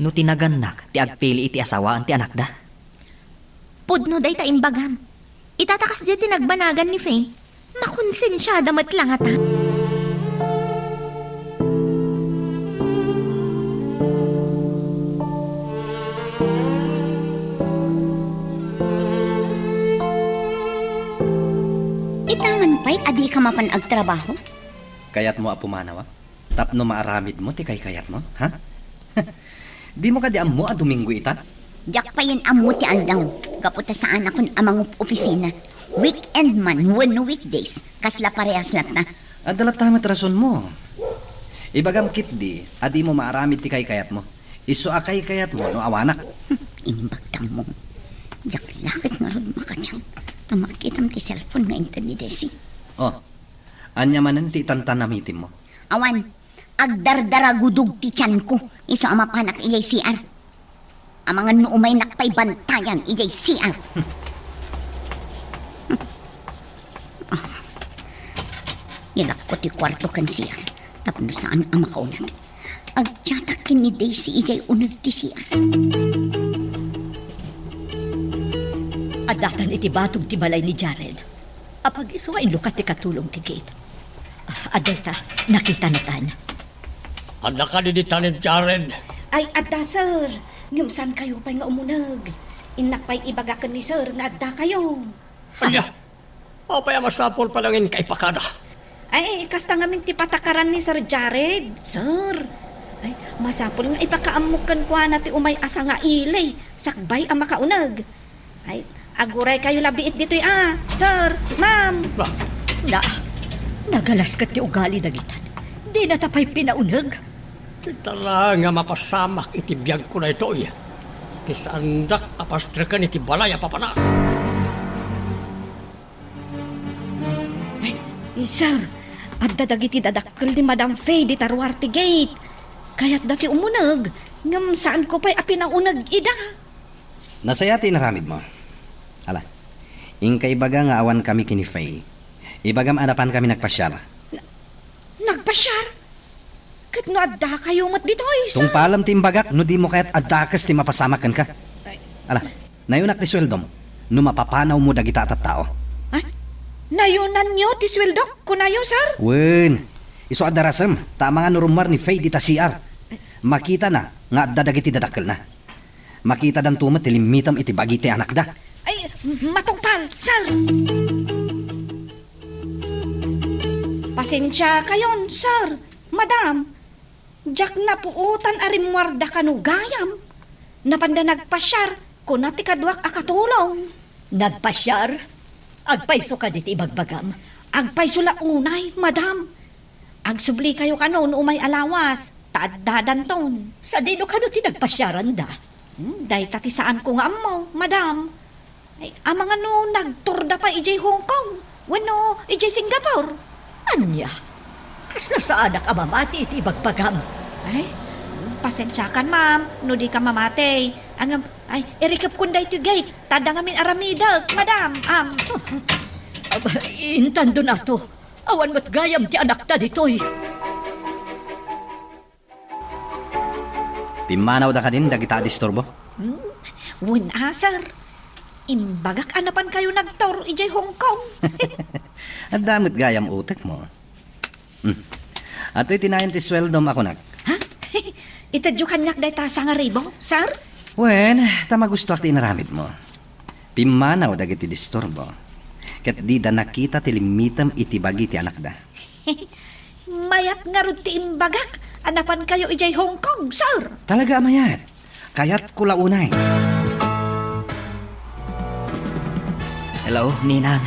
no ti nagannak ti agpili iti asawaan ti anakda. Pudno dayta imbagam. Ita ta kasdiay ti nagbanagan ni Faye. Makonsensiada met la ngata. Ita man pay a dika mapan agtrabaho? Kayatmo a pumanawa? Tapno maaramidmo ti kaykayatmo, ha? Dimo kadi ammo a Domingo ita? Diak payen ammo ti aldaw, gapu ta saanakon a mangup-opisina. Weekend man wenno weekdays, kasla parehas latta. Adda latta met rasonmo. Ibagam ketdi a dimo maaramid ti kaykayatmo. Isu a kaykayatmo no awanak. Imbag tammo. Diak la ket ngarud makadiak. Makitam ti cellphone nga inted ni Desi. Oh, ania manen ti itantanamitimmo? Awan, agdardaragudog ti tianko, isu a mapanak idiay C R. Amangan no umaynak pay bantayan idiay C R. Ah, ilakko ti kuarto ken C R tapno saan a makauneg. Agdiatak ken ni Daisy idiay uneg ti C R. Addatan iti batog ti balay ni Jared. Apag-isu nga inlukat ti katulong ti gate. Ah, adda ita, nakitanatan. Adda kadi ditan ni Jared? Ay, adda, sir. Ngem saan kayo pay nga umuneg? Innak pay ibaga ken ni sir nga adda kayo. Ania? Apay a masapul pay laeng nga ipakada? Ay, kasta ngamin ti patakaran ni Sir Jared, sir. Ay, masapul nga ipakaammok kenkuana ti umay a sangaili, sakbay a makauneg. Ay, aguray kayo labiit ditoy a, sir, ma'am. Ba? Na, nagalas ket ti ugali dagitan. Dinata pay pinauneg. Ita la nga mapasamak iti biagko daytoy. Ti saandak a pastreken iti balay a papanak. Ay, sir, adda dagiti dadakkel ni Madam Faye dita ruar ti gate. Kayatda ti umuneg, ngem saanko pay a pinauneg ida. Nasayaat ti inaramidmo. Ala, inka ibaga nga awankami ken ni Faye. Ibagam a napankami nagpasiar. Na-, nagpasiar? Ket no addakayo met ditoy, sir? Tungpalem ti imbagak no dimo kayat a dakes ti mapasamak kenka. Ay. Ala, nayonak ti sueldom no mapapanawmo dagita a tattao. Ay, nayonanyo ti sueldok, kunayo, sir? Wen, isu a darasem, ta amangan no rummuar ni Faye dita C R. Makitana nga adda dagiti dadakkelna. Makitadanto met ti limmitem iti bagi ti anakda. Ay, matungpal, sir! Pasensiakayon, sir, madam. Diak napuotan a rimmuarda kano gayam. Napanda nagpasiar, kuna ti kaduak a katulong. Nagpasiar? Agpayso kadi ti ibagbagam? Agpayso la unay, madam. Agsublikayo kano no umay a lawas, ta addadanton. Sadino kano ti nagpasiaranda? Hmm, dayta ti saanko nga ammo, madam. Ay, amangan no nagtourda pay idiay Hong Kong wenno idiay Singapore. Ania? Kasla saanak a mamati iti ibagbagam. Ay, pasensiakan, ma'am, no dika mamati. Ngem, ay, irikepkon daytoy gate, ta adda ngamin aramidek, madam. Am. Aba, intandon ato. Awan met gayam ti anakta ditoy. Pimmanawda kadin dagita a disturbo? Hmm? Wen a, sir. Imbagak a napankayo nagtour idiay Hong Kong. Adda met gayam utekmo. Hmm. Atoy ti nayon ti sueldom a kunak. Ha? Itedyo kaniak dayta sangaribu, sir? Wen, ta magustoak ti inaramidmo. Pimmanaw dagiti disturbo, ket dida nakita ti limmitem iti bagi ti anakda. Mayat ngarud ti imbagak a napankayo idiay Hong Kong, sir. Talaga a mayat. Kayatko la unay. Hello, Ninang.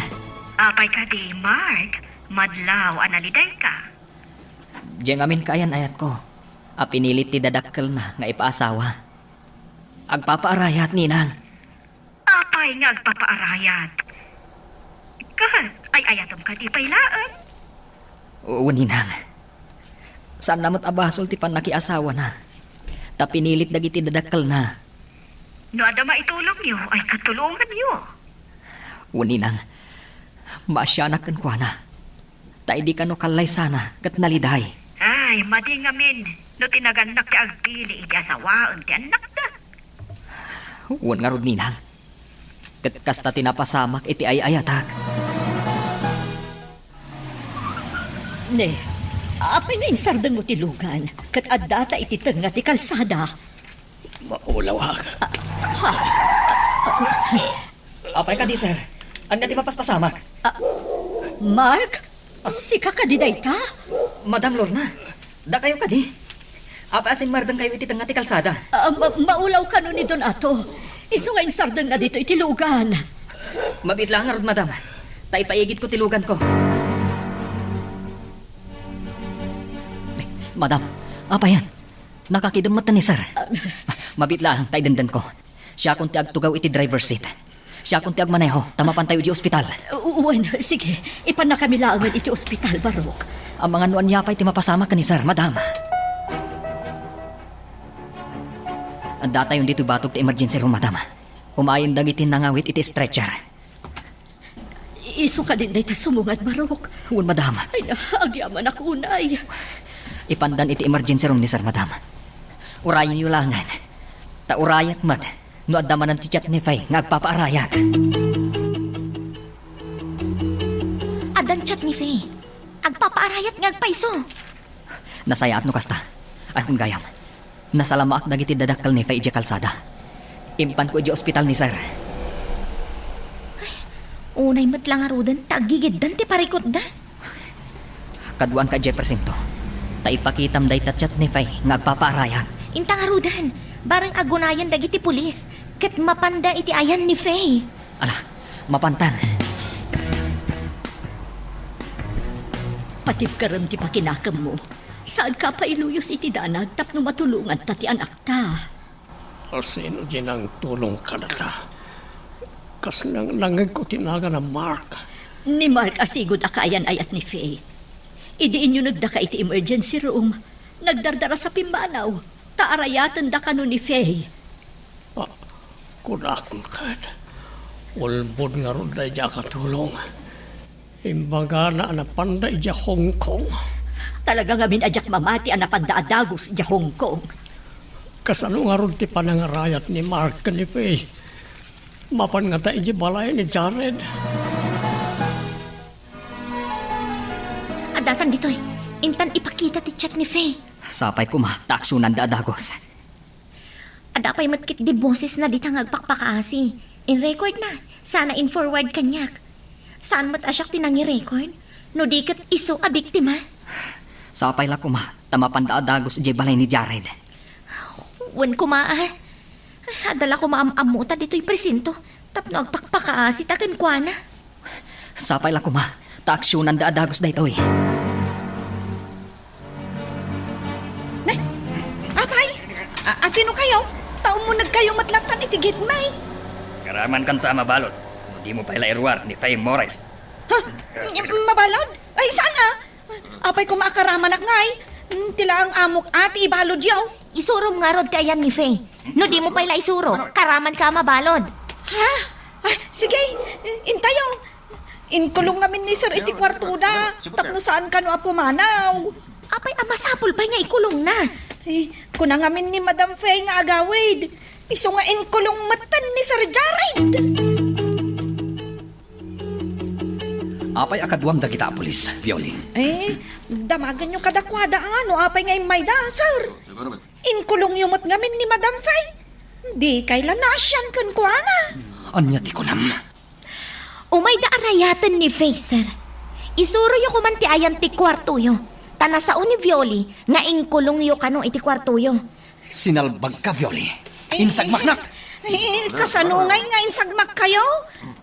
Apay kadi, Mark? Madlaw a nalidayka. Diay ngamin kaayan-ayatko a pinilit ti dadakkelna nga ipaasawa. Agpapaarayat, Ninang. Apay nga agpapaarayat? Ket ay-ayatem kadi pay laeng? Wen, Ninang. Saanna met a basol ti pannakiasawana. Ta pinilit dagiti dadakkelna. No adda maitulongyo, ay katulonganyo. Wen, Ninang. Maasianak kenkuana. Ta idi kano kallaysana ket naliday. Ay, madi ngamin no ti nagannak ti agpili idi asawaen ti annakda. Wen ngarud, Ninang. Ket kasta ti napasamak iti ay-ayatak. Ne, apay nga insardengmo ti lugan ket addata iti tengnga ti kalsada? Maulawak. Ah, ha? Apay kadi, sir? Ania ti mapaspasamak? Ah, Mark? Sika kadi dayta? Madam Lorna, dakayo kadi? Apay a simmardengkayo iti tengnga ti kalsada? Ah, ma-, maulaw kano ni Don Ato. Isu nga insardengna ditoy iti lugan. Mabiit laeng ngarud, madam. Ta ipaigidko ti luganko. Madam, apayen? Nakakidem met ni sir. Ah. Mabiit laeng ta idendenko. Siakon ti agtugaw iti driver's seat. Siakon ti agmaneho, ta mapantayo idiay ospital. U-, wen, sige. Ipannakami laengen iti ospital, Barok. Amangan no ania pay ti mapasamak ken ni Sir, Madam. Addatayon ditoy batog ti emergency room, Madam. Umayen dagiti nangawit iti stretcher. Isu kadin dayta sumungad, Barok. Wen, Madam. Ay na, agyamanak unay. Ipandan iti emergency room ni Sir, Madam. Urayenyo laengen. Ta urayek met no adda manen ti chat ni Faye nga agpapaarayat. Addan chat ni Faye. Agpapaarayat nga agpaiso. Nasayaat no kasta. Ay, kun gayam, nasalamaak dagiti dadakkel ni Faye idiay kalsada. Impanko idiay ospital ni Sir. Ay, unay met la ngaruden ta aggigiddan ti parikutda. Kaduaanka idiay presinto, ta ipakitam dayta chat ni Faye nga agpapaarayat. Inta ngaruden, bareng agunayan dagiti pulis, ket mapanda iti ayan ni Faye. Ala, mapantan. Patibkarem ti pakinakemmo. Saanka a pailuyos iti danag tapno matulonganta ti anakta. Asino diay nangtulong kadata? Kas nang-, nangngegko ti nagana Mark. Ni Mark a sigud a kaayan-ayat ni Faye. Idi inyunegdaka iti emergency room, nagdardarasa pimmanaw, ta arayatenda kano ni Faye. Ah, kunakon ket, ulbod ngarud daydi a katulong. Imbagana a napanda idiay Hong Kong. Talaga ngamin a diak mamati a napanda a dagus idiay Hong Kong. Kasano ngarud ti panangarayat ni Mark ken ni Faye? Mapan ngata idiay balay ni Jared? Addatan ditoy. Intan ipakita ti chat ni Faye. Sapay koma ta aksionanda a dagus. Adda pay met ketdi bosesna dita nga agpakpakaasi. In-recordna, sana in-forward kaniak. Saan met a siak ti nangi-record? No di ket isu a biktima? Sapay la koma, ta mapanda a dagus idiay balay ni Jared. Wen koma a. Adda la koma am-ammota ditoy presinto tapno agpakpakaasita kenkuana. Sapay la koma, ta aksionanda a dagus daytoy. Ne? Apay? A-, asino kayo? Ta ummunegkayo met latta iti gate, may. Karaman kanta a mabalud. No dimo pay la iruar ni Faye Morris. Ha? Mabalud? Ay, saan a? Apay koma a karamanak ngay? Mm, ti laeng amok a ti ibaludyo. Isurom ngarud ti ayan ni Faye. No dimo pay la isuro, karamanka a mabalud. Ha? Ah, sige, intayo. Inkulong ngamin ni Sir iti kuartoda, tapno saan kano a pumanaw. Apay a masapul pay nga ikulongna? Eh, kuna ngamin ni Madam Faye nga agawid. Isu nga inkulong metten ni Sir Jared. Apay a kaduam dagita a pulis, Violin? Eh, damagenyo kadakuada a no apay nga immayda, sir. Inkulongyo met ngamin ni Madam Faye. Dikay la naasian kenkuana. Ania ti kunam? Umayda a rayaten ni Faye, sir. Isuroyo koman ti ayan ti kuartoyo. Ta nasao ni Violi nga inkulongyo kano iti kuartoyo. Sinalbagka, Violi. Eh, insagmaknak. Eh, kasano ngay nga insagmakkayo?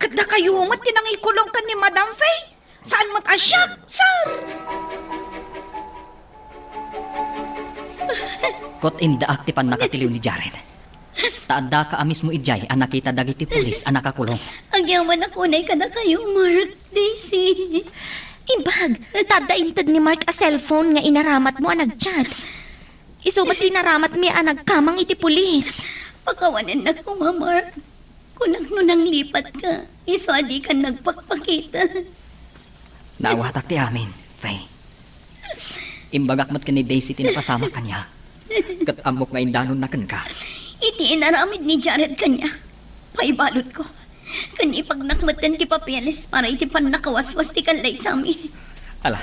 Ket dakayo met ti nangikulong ken ni Madam Faye. Saan met a siak, sir? Ket indaak ti pannakatiliw ni Jared. Ta addaka a mismo idiay a nakita dagiti pulis a nakakulong. Agyamanak unay kadakayo, Mark, Daisy. Imbag, ta adda inted ni Mark a cellphone nga inaramatmo a nag-chat. Isu met ti inaramatmi a nagkamang iti pulis. Pakawanennak koma, Mark. Kunak no nanglipatka, isu a dikan nagpakpakita. Naawatak ti amin, Faye. Imbagak met ken ni Daisy ti napasamak kaniak. Ket ammok nga indanonna kenka. Iti inaramid ni Jared kaniak, paibaludko. Ken ipagnak metten ti papeles para iti pannakawaswas ti kallaysami. Ala,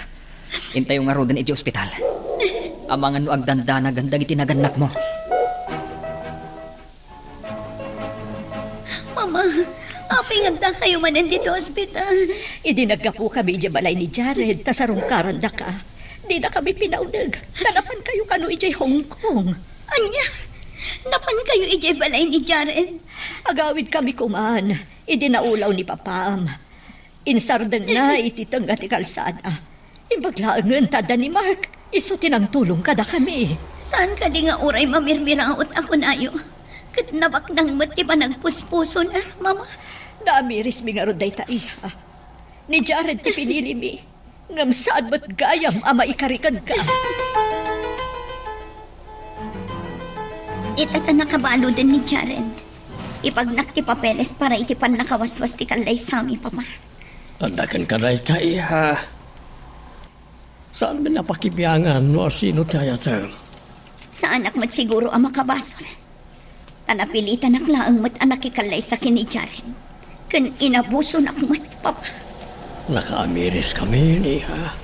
intayo ngaruden iti ospital. Amangan no agdandanagan dagiti nagannakmo. Mama, apay nga addakayo manen ditoy ospital? Idi naggapokami idiay balay ni Jared, ta sarungkarandaka, didakami pinauneg, ta napankayo kano idiay Hong Kong. Ania? Napankayo idiay balay ni Jared? Agawidkami koman, idi naulaw ni Papam. Insardengna iti tengnga ti kalsada. Imbag laengen ta adda ni Mark, isu ti nangtulong kadakami. Saan kadi nga uray mamirmiraot a kunayo? Ket nabaknang met ti panagpuspusona, Mama. Ta amirismi ngarud dayta, iha. Ni Jared ti pinilimi, ngem saan met gayam a maikari kenka. Ita ta nakabaluden ni Jared. Ipagnak ti papeles para iti pannakawaswas ti kallaysami, Papa. Adda kenka dayta, iha. Saanmi a pakibiangan no asino ti ayatem. Saanak met siguro a makabasol. Ta napilitanak laeng met a nakikallaysa ken ni Jared. Ken inabusonak met, Papa. Nakaamiriskami, iha.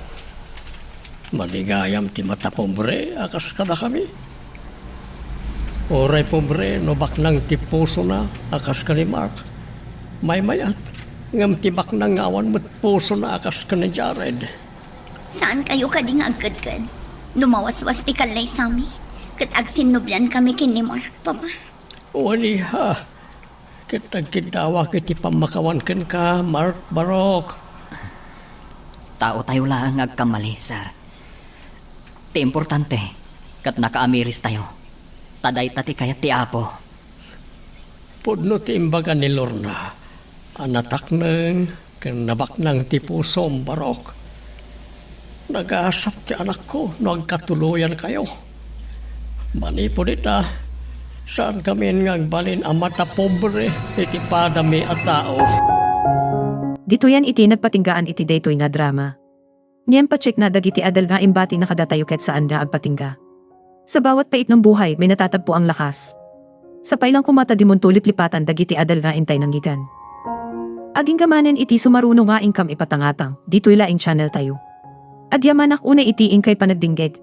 Madi gayam ti matapobre a kas kadakami. Uray pobre no baknang ti pusona a kas ken ni Mark. Maymayat, ngem ti baknang nga awan met pusona a kas ken ni Jared. Saankayo kadi nga agkedked? No mawaswas ti kallaysami, ket agsinnubliankami ken ni Mark, Papa. Wen, iha, ket agkiddawak iti pammakawan kenka, Mark, Barok. Taotayo laeng nga agkamali, sir. Ti importante, ket nakaamiristayo. Ta dayta ti kayat ti Apo. Pudno ti imbaga ni Lorna a natakneng ken nabaknang ti pusom, Barok. Nagasat ti anakko no agkatuloyankayo. Manipud ita, saankamin nga agbalin a matapobre iti padami a tao. Ditoyen iti nagpatinggaan iti daytoy nga drama. Ngem pacheckna dagiti adal nga imbatina kadatayo ket saan nga agpatingga. Sa bawat pait ng buhay, may natatagpo ang lakas. Sapay lang koma ta dimonto liplipatan dagiti adal nga intay nangyigan. Agingga manen iti sumaruno nga inkam ipatangatang, ditoy laeng channel tayo. Agyamanak unay iti inkay panagdingdeg.